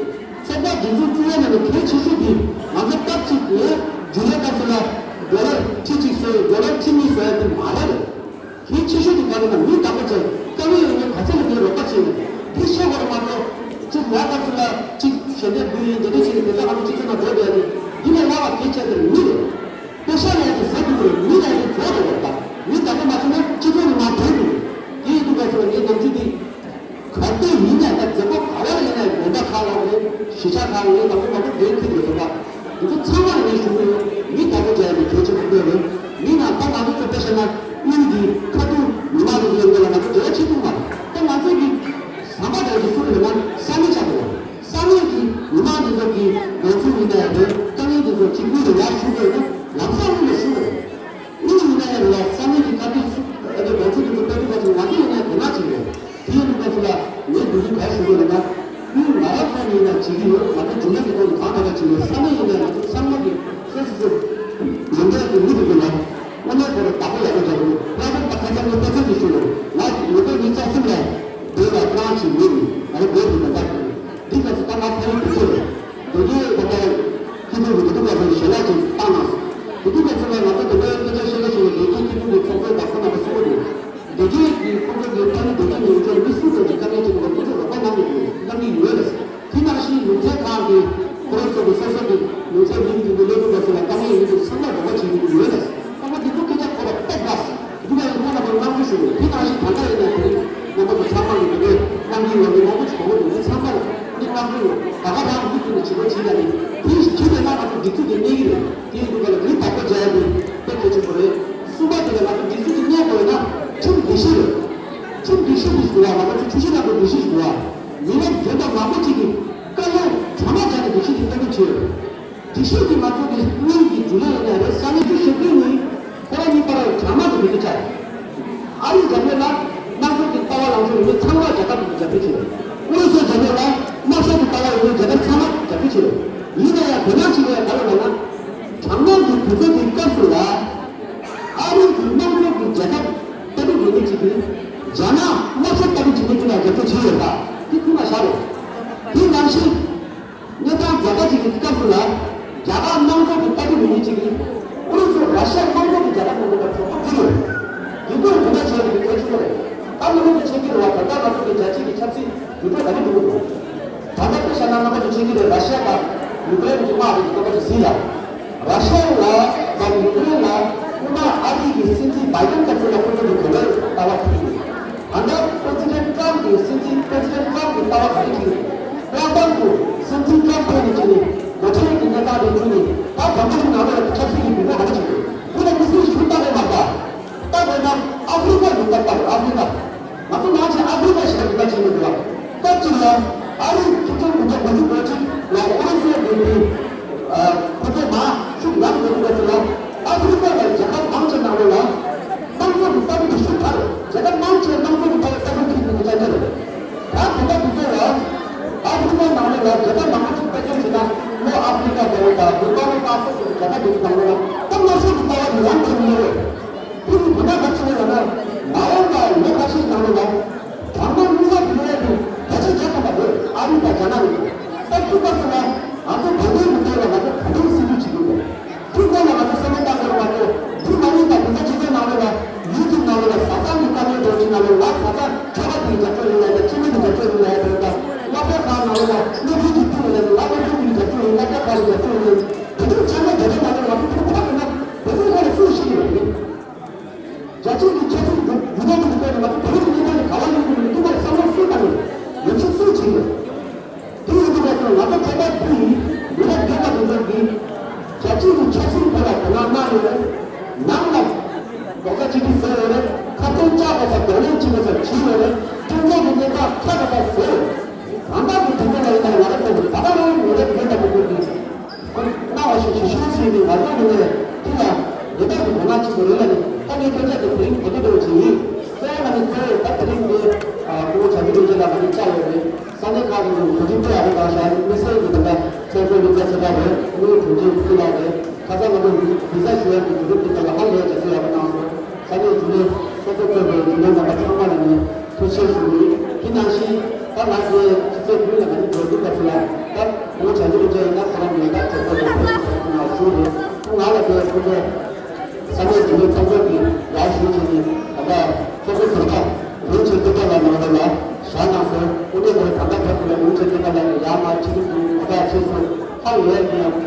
ཚོགས་པ་འདི་ཚོ་བཙུགས་ཡ་ནང་ནས་གལ་ཆེ་ཤོས་དེ་ང་ཚོ་སྐབས་གཅིག་ངས་རྒྱུན་ལས་སྐབས་སུ་ལ་ཌོ་ལར་ཁྲི་གཅིག་བཟོས་ཡོད། ཌོ་ལར་ཁྲི་གཉིས་བཟོ་ཡ་དེ་མ་རེད། གལ་ཆེ་ཤོས་དེ་ག་རེ་ན་མི་བདག་པོ་བྱས་དཀའ་ངལ་ཡོད་མཁན་ག་ཚད་ལ་དེའི་རོགས་པ་བྱས་ནས་འདི་ཤེས་དགོས་རེད་མ་གཏོགས་གཅིག་ང་སྐབས་སུ་ལ་གཅིག་ཞལ་འདེབས་འབུལ་ཡིན་དེ་འདྲ་བྱས་ནས་དེ་ཚོ་ང་ཚོ་སྤྱི་ཚོགས་ནང་འགྲོ་བསྡད་ཡ་དེ་འདི་ལས་སླ་བ་གལ་ཆེ་དེ་མི་རེད། པེ་ཤ་ལས་དེ་བཟོ་ཐུབ་ཀྱི་རེད། མི་ལས་དེ་བཟོ་དགོས་རེད་ད། མི་བདག་པོ་མ་བྱས་ན་སྤྱི་ཚོགས་ནང་མ་འགྲོ་གི་རེད། དེ་ཡིན་དུས་སྐབས་སུ་ལ་ངའི་ནམ་རྒྱུན་འདི། ག་དུས་ཡིན་ནའང་ད་མཛད་སྒོ་ག་བ་ལ་ཡིན་ནའང་དགོན་པ་ཁག་ལ་རེད། གཞིས་ཆགས་ཁག་ལ་རེད། དང་པོ་མ་གཏོགས་འདིར་ཁུལ་དུ་ཡོད་པ་འདི་ཚོ་ཚང་མ་ལ་ངས་ཞུ་གི་ཡོད། མི་བདག་པོ་བྱས་ནས་གལ་ཆེན་པོ་དགོས་རེད། མི་ནང་ད་ང་ཚོ་ཚོ་དཔེ་བཤད་ན་དབུས་ཀྱི་ཁ་ཐུག་མི་མང་དེ་ཚོའི་ངོས་ལ་ང་ཚོ་འབྲེལ་བ་བྱེད་ཐུབ་མ་རེད། ད་ང་ཚོ་གི་ཟམ་པ་དང་གི་སུ་རེད་ན་ས་གནས་ཆགས་འདུག་ས་གནས་ཀྱི་མི་མང་དེ་ཚོ་གི་འགོ་ཚུགས་ཡིན་ནའི་རེད། དཀའ་ངལ་དེ་ཚོ་གཅིག་དབུས་ལ་ཡར་ཞུ་དགོས་ན་ལམ་སང་དབུས་ལ་ཞུ་དགོས་རེད། དབུས་ཡིན་ན་ཡང་རེད་ལ་ས་གནས་ཀྱི་བཀའ་བསྡུར་ཚོ་ཨ་ནི་དགོངས་ཚུལ་དེ་ཚོ་སྤེལ་དུས་སྐབས་སུ་ང་ཚོ་ཡིན་ན་དོ་སྣང་བྱེད་དགོས། དེ་ཡིན་དུས་སྐབས་སུ་ལ་ ཅིག་ཡོད། ས་གནས་ཡིན་ན་ང་ཚོ་ཚང་མ་གི་སོ་སོ་སོ་ཡོན་ཏན་གྱི་མི་དེ་ཚོ་ལ་དངོས་གནས་ཁོ་རང་བདག་པོ་ཡག་པོ་རྒྱག་དགོས། ང་ཚོ་ད་ཁ་སང་ངས་དཔེ་མཚོན་ཅིག་ཞུ་རོགས། ང་ཉིས་སྟོང་ཉི་ཤུ་རྩ་གསུམ་ལ་བོད་ལ་ཀྲང་ཞིག་མེད་ནས་ང་ཚོ་བོད་དུ་མ་བདག་དགོས། འདི་ག་ཚོད་ད་ང་ཕ་ཡུལ་དུ་ཚུད་རེད། དེ་གའི་ད་ལྟ་སྤྱི་ཚོགས་ཀྱི་དེ་དུས་ང་ཚོ་ཞལ་ལག་ཅིག་བཏང་ན། དེ་དུས་ང་ཚོ་ལ་ང་ཚོ་དེ་འདྲའི་སྐད་ཆ་བཤད་ཀ་ཞིག་ལ་དེ་གའི་སྤྱི་ཚོགས་ཀྱི་ཚོགས་གཙོ་དང་ཁོ་རྣམ་པ་གསུང་གི་འདུག་དེ་གའི་གི་ཁོ་ཚོ་གི་ཕ་ཡུལ་དེ་གའི་ཉིན་མཚན་མི་སུ་དང་ཅིག་དཀའ་ངལ་ཅིག་ཡོད་པ་ཁོ་ཚོ་རོགས་པ་གནང་གི་འདུག་གནང་གི་ཡོད་རེད། དེ་ནང་བཞིན་ལུང་ཚན་ཁག་གི་ཁོ་རང་ཚོ་གི་སོ་སོ་གི་ལུང་ཚན་མིང་དེ་ཚོ་སླེབས་ཡོང་བ་སོགས་ལ་དཀའ་ངལ་ཡོད་དུས་ཚང་མ་རོགས་པ་བྱེད་ཀྱི་ཡོད་རེད། ཚང་མ་དེ་ཚོ་སྐད་ཆ་གོ་བ་ཏོག་ཙམ་འདུག་པ་ཡིན་ཁོ་ན་མ་དམངས་གཙོ་ཞུ་དགོས། དེ་ནང་བཞིན་ད་ལྟ་ཡིན་ན་དེ་རིང་རྣམ་པ་ཚོ་ཚང་མ་གི་དེ་འདྲའི་གནང་གི་ཡོད་མེད་མང་པོ་ཞིག་གོ་གི་འདུག་དེ་ཚང་མ་ལ་འདི་དམངས་གཙོ་ཡོད་ད་ག་རང་མི་ཀུན་ནས་བྱེད་དགོས་བྱེད་ཡ་རེད། དེ་བྱེད་པས་ན་ང་ཚོ་སྒྲིག་འཛུགས་དེ་གནས་ཀྱི་རེད། དེ་ཡིན་དུས་ག་ལ་མི་བདག་པོ་རྒྱག་ཡ་དེ་དཔེ་གལ་ཆེན་པོ་རེད། གསུམ་པ་དེ་ལ་ང་ཚོ་སྒྲིག་འཛུགས་དེ་གནས་དགོས་ན་ཁྲིམས་སྒྲིག་གཞི་རེད། ཁྲིམས་སྒྲིག་གཞི་དེ་ཞིག་དགོས་པ་ང་ཚོ་ཆུ་བཞི་ནང་གི་སྒྲིག་གཞི་ཞིག་དགོས་པ། མི་མང་གཞན་དང་མང་པོ་ཅིག་གིས་བཀའ་བློན་གྲངས་མང་བྱས་ནས་སྒྲིག་གཞི་དེ་གཏན་འབེབས་བྱས་ཡོད། སྒྲིག་གཞི་དེ་ང་ཚོ་གི་སྔོན་གྱི་རྒྱུན་ལས་ཡིན་ན་རེད། ས་གནས་བཅུ་ཞེ་བདུན་ནི་ཁོ་རང་གཉིས་བར་གྲངས་མང་གི་མི་འདུག་ཆ། ཨ་རིའི་རྒྱབ་ལོགས་ལ་དམངས་གཙོ་གི་ལྟ་བ་ལངས་ཕྱོགས་ཡོད་མེད་ཚང་མ་རྒྱལ་ཁབ་ཀྱིས་རྒྱབ་སྐྱོར་བྱས་ཡོད། ཨུ་རུ་སུའི་རྒྱབ་ལོགས་ལ་དམར་ཤོག་གི་ལྟ་བ་ཡོད་མེད་རྒྱལ་ཁབ་ཚང་མ་རྒྱབ་སྐྱོར་བྱས་ཡོད། ཡིན་ན་ཡང་དོ་སྣང་བྱེད་དགོས་ཡ་ག་རེ་ལབ་ན། གྲངས་མང་གི་དུས་ཚོད་དེའི་སྐབས་སུ་ལ་ཨ་རིའི་གི་དམངས་གཙོ་གི་རྒྱལ་ཁབ་ལྟ་བུ་ཡོད་མེད་ཅིག་གིས་རྒྱ་ནག་དམར་ཤོག་ལྟ་བུ་བྱེད་མཁན་ཀུན་ལ་རྒྱབ་སྐྱོར་བྱས་ཡོད་པ་དེ་ཁོ་ན་ཤར་རེད། དེ་ནང་བཞིན། གནས་སྟངས་རྒྱ་གར་གཅིག་གི་སྐབས་སུ་ལ་རྒྱ་གར་དམངས་གཙོ་གི་ལྟ་གྲུབ་མི་ཉིད་གཅིག་གིས་ཨུ་རུ་སུ་ར་ཤ་དམངས་གཙོ་གི་རྒྱལ་ཁབ་ནང་དུ་གྲོགས་པོ་ཕུལ་ཡོད། ཡིན་ཁུལ་དེ་འདྲ་བྱས་ཡོད་པའི་གལ་ཆེན་པོ་རེད། ད་མི་ལུགས་ཀྱི་ཆེད་ཀྱི་རེད་བ། ད་ལྟ་ང་ཚོ་གི་རྒྱལ་སྤྱི་གི་ཆབ་སྲིད་འགྱུར་ལྡོག་ག་རེ་འགྲོ་གི་འདུག་ད་ལྟ་དཔེ་བཞག་ན་རྣམ་པ་ཚོ་ཆེད་ཀྱི་རེད། ར་ཤ་དང་ཡུ་ཀེ་རེན་གྱི་དམག་རེད་ཀྱི་སྐོར་བ་ཚོ་གཟིགས་ལ། ར་ཤ་ལ་དང་ཡུ་ཀེ་རེན་ལ་སྔོན་མ་ཨ་རི་གི་སྲིད་འཛིན་བྷའི་ཌེན་སྐབས་སུ་ལ་ཁོ་ཚོ་གི་གོ་བའི་ལྟ་བ་ཕུལ་ཡོད། ད་ལྟ་པེ་སི་ཌེན་ཊི་ཊམ་གྱི་སྲིད་འཛིན་པེ་སི་ཌེན་ཊི་ཊམ་གྱི་ལྟ་བ་ག་རེ་ཅིག་རེད། བླ་བྲང་དུ་སྲིད་འཛིན་ཊམ་ཕེབས་ནས་ཅིག་ནས་འགོ་ཁྲིད་ཀྱི་གནས་སྟངས་དེ་བརྒྱུད་ནས་ད་བོད་པ་ཚོའི་ནང་ལ་ཆབ་སྲིད་ཀྱི་འགྱུར་ལྡོག་ག་རེ་ཅིག་རེད། དེ་ལ་མི་སེར་ཞུ་ལྟ་བས་མ་ལྟ། ལྟ་བས་ན་ཨ་ཧྥི་རི་ཀ་ཡོད་པ་ལྟ་བུ་ཨ་ཧྥི་རི་ཀ། ང་ཚོ་ནང་ཆེན་ཨ་ཧྥི་རི་ཀ་ཞིག་ལ་འགྱུར་བ་བྱེད་མི་འདུག་བ། སྐབས་གཅིག་ལ་ཨ་རིའི་ཆིག་སྟོང་དགུ་བརྒྱ་དགུ་བཅུ་གོ་གཅིག་ལ་ཨུ་རུ་སུའི་འགོ་ཁྲིད། ཁོ་ཚོ་མ་ཤུགས་ཡག་འགྲོ་གི་འདུག་ཟེར་ལ། ཨ་ཧྥི་རི་ཀ་ལ་རྒྱལ་ཁབ་མང་ཆེ་ནང་ལོགས་ལ་དམངས་གཙོ་གི་ལྟ་བུ་དེ་ཤུགས་དྲག་རེད། རྒྱལ་ཁབ་མང་ཆེ་དམངས་གཙོ་གི་ལྟ་བུ་ལྟ་བུ་ཁྱེར་ཡོང་གི་ཆ་རྐྱེན་རེད། ད་དེ་ལྟ་དུས་ཚོད་ལ་ཨ་ཧྥི་རི་ཀ་ནང་ལོགས་ལ་རྒྱལ་ཁབ་མང་པོ་ཅིག་དཔེ་སྐྱོན་བྱས་ན་ལྷོ་ཨ་ཧྥི་རི་ཀ་ལྟ་བུ་དང་བོད་པ་ལོ་ཏཱ་སོགས་ཀྱི་རྒྱལ་ཁབ་དེ་ཚོ་ནང་ལོགས་ལ་ད་དམངས་གཙོ་གི་ལྟ་བ་དེ་ཡང་དེ་མི་རེད། དེ་ནི་དོན་དག་ག་ཅི་རེད་ལབ་ན། མ་འོངས་པ་ལོ་ཁ་ཤས་ནང་ལོགས་ལ། གྲངས་མང་དངུལ་ས་བསྡུ་ཡས་དེ་བརྒྱ་ཆ་བརྒྱ་ཐམ་པ་རེད། ཨ་རི་དང་རྒྱ་ནག་ཡིན། ད་ཐུག་པ་སོང་ན་ང་ཚོ་བོད་དོན་མི་འདོད་ལ་ང་ཚོ་བོད་དོན་སྲིད་ཇུས་བྱེད་དགོས། ཐུག་པ་ལ་ང་ཚོ་བསམ་བློ་བཏང་དགོས་མ་གཏོགས་འདི་མ་ཡིན་པ་དེ་ཚོ་སྤྱི་ཚོགས་ནང་ལོགས་ལ་ཡུལ་དེའི་ནང་ལོགས་ལ་བཟའ་ཚང་གི་དཀའ་ངལ་འདྲ་བོ་ཅིག་ནང་ལོགས་ལ་བཟའ་ཚང་ཇག་པ་དེ་ཡི་རྒྱབ་སྐྱོར་ཡིན་ལ་ཡ་ཁྱིམ་མི་གི་རྒྱབ་སྐྱོར་ཡིན་ལ་ཡ་དེ་ལ་སློབ་གྲྭ་ཁག་ནང་ལོགས་ལ་སློབ་ཕྲུག་གི་ཐུག་ཡིན་ལ་ཡ་སློབ་ཕྲུག་གི་རྒྱབ་སྐྱོར་ཡིན་སློབ་གྲྭ་ཁག་གི་རྒྱབ་སྐྱོར་ཡིན་དེ་ཚོ་ཚང་མ་རྒྱ་ནག་ནང་ལོགས་ང་ཚོ་ཐུག་ཐག་ཡིན་ན་བོད་དོན་ཐོག་ལ་སུ་ཞིག་ཡོད་རེད། རྒྱ་ཆེ་གི་ཆབ་སྲིད་འགྱུར་འགྱུར་ལྡོག་གི་ཐོག་ནས་ང་ཚོ་བོད་ཀྱི་གནས་སྟངས་དེ་ག་པར་ཡོང་གི་མིན་ཐུག་པར་བསམ་བློ་སུ་བཏང་ཡོད། ཡོད་ཚད་སུ་བྱེད་ཡོད། དེ་ཡིན་དུས་ང་ཚོ་ང་ཚོ་ཁྱད་པར་དུ་ཡིན་མི་རབས་རྒན་པ་དེ་ཚོ་གིས་རྒྱ་ཆེ་གི་ཆབ་སྲིད་ཐོག་ལ་དོ་སྣང་གནང་ཡོད། ནང་ལ་རྡོག་རྩ་གཅིག་སྒྲིལ་བཟོས་ཡོད་རེད། ཁ་སྟོང་བཅག་པ་དང་གདོང་ལེན་བྱེད་པ་སོགས་བྱས་ཡོད་རེད། སྤྱི་ཚོགས་ཀྱི་གནས་སྟངས་ཁ་ཁ་ཁ་བཟོས་ཡོད། གང་ལྟར་གྱི་དུས་ཚོད་ལ་ཡིན་ན་ང་རང་ཚོ་གི་ད་ལྟ་རང་མི་རབས་རྒན་པ་དེ་ཚོ་གིས། ཁོ་གནང་བ་ཞིག་ཞུ་ཞུ་ཞུས་ནས་ང་ཚོ་ངོས་ནས་ཐུགས་ལ་འདི་དག་གི་དོ་སྣང་ཆེན་པོ་རེད་ལ་ནི་ད་ངས་སྐད་ཆ་དེ་དེ་རིང་གོ་ཐོས་འདྲ་བོ་ཅིག་ཡིན། གསལ་ང་ནི་གཙོ་བོ་ད་དེ་རིང་འདི་སྐུ་ངོ་བྱ་རྒྱུ་འདྲ་ཅིག་ལ་ང་ནི་བཅར་ཡོད་རེད། ས་གནས་ཁག་གི་གོ་སྒྲིག་སྤྲད་ཡག་རེད། གང་ཤར་དམིགས་བསལ་གྱི་དེ་འདྲ་ཚོགས་གཙོ་ལུག་རྫ་ཚེ་དཔག་རེད། དངུལ་དྲུང་ཆེ་ཀུན་ལགས་རེད། ཁ་སང་ང་ཚོ་བི་ཟ་ཞུ་ཡག་གི་དུས་རབས་དེ་ཚོ་ལ་ཧ་ལས་རྒྱ་ཚོ་ཡག་པོ་གནང་སོང་། ས་གནས་འགྲོ་བ་མིའི་ཐོབ་ཐང་རྩོད་པའི་འགྲོ་བ་མིའི་རྣམ་པ་ཚང་མ་ལ་ནི་ཐུགས་རྗེ་ཆེ་ཞུ་གི་ཡིན། དེ་ནང་བཞིན་ད་ང་ཚོའི་ཕྱི་ཚེས་བདུན་ལ་ང་ཚོ་འགྲོ་འདུག་པ་ཚོ་ལ་ད་ངོ་བོ་བྱ་རྒྱུ་རེ་བྱས་ཡིན་ན་ཁོ་རང་ངོས་ད་གྲོགས་པོ་རེད་ཟེར་ཁོ་ང་ཞུ་རེད། ཁོ་ང་ལ་དེ་ཁོ་ཚོ་ས་གནས་འགྲོ་བ་མིའི་ཐོབ་ཐང་གི་ཡར་ཞུ་བྱས་ནས་ད་ལྟ་ཚོགས་གཙོ་ཟུར་པ་རིན་ཆེན་སྟོབས་རྒྱལ་ལགས་ནང་ལོགས་ལ་བཞག་གནང་སོང་། དངོས་གནས་ཁོ་རང་ད་ལྟ་བར་དུ་ལ་རིན་ཆེན་སྟོབས་རྒྱལ་ལགས་ཀྱིས་ཡར་མར་ཕྱི་རིམ་དུ་ད་ལྟ་ཕྱིས་སུ་ཧ་ཡོད་ཀྱི་ཡང་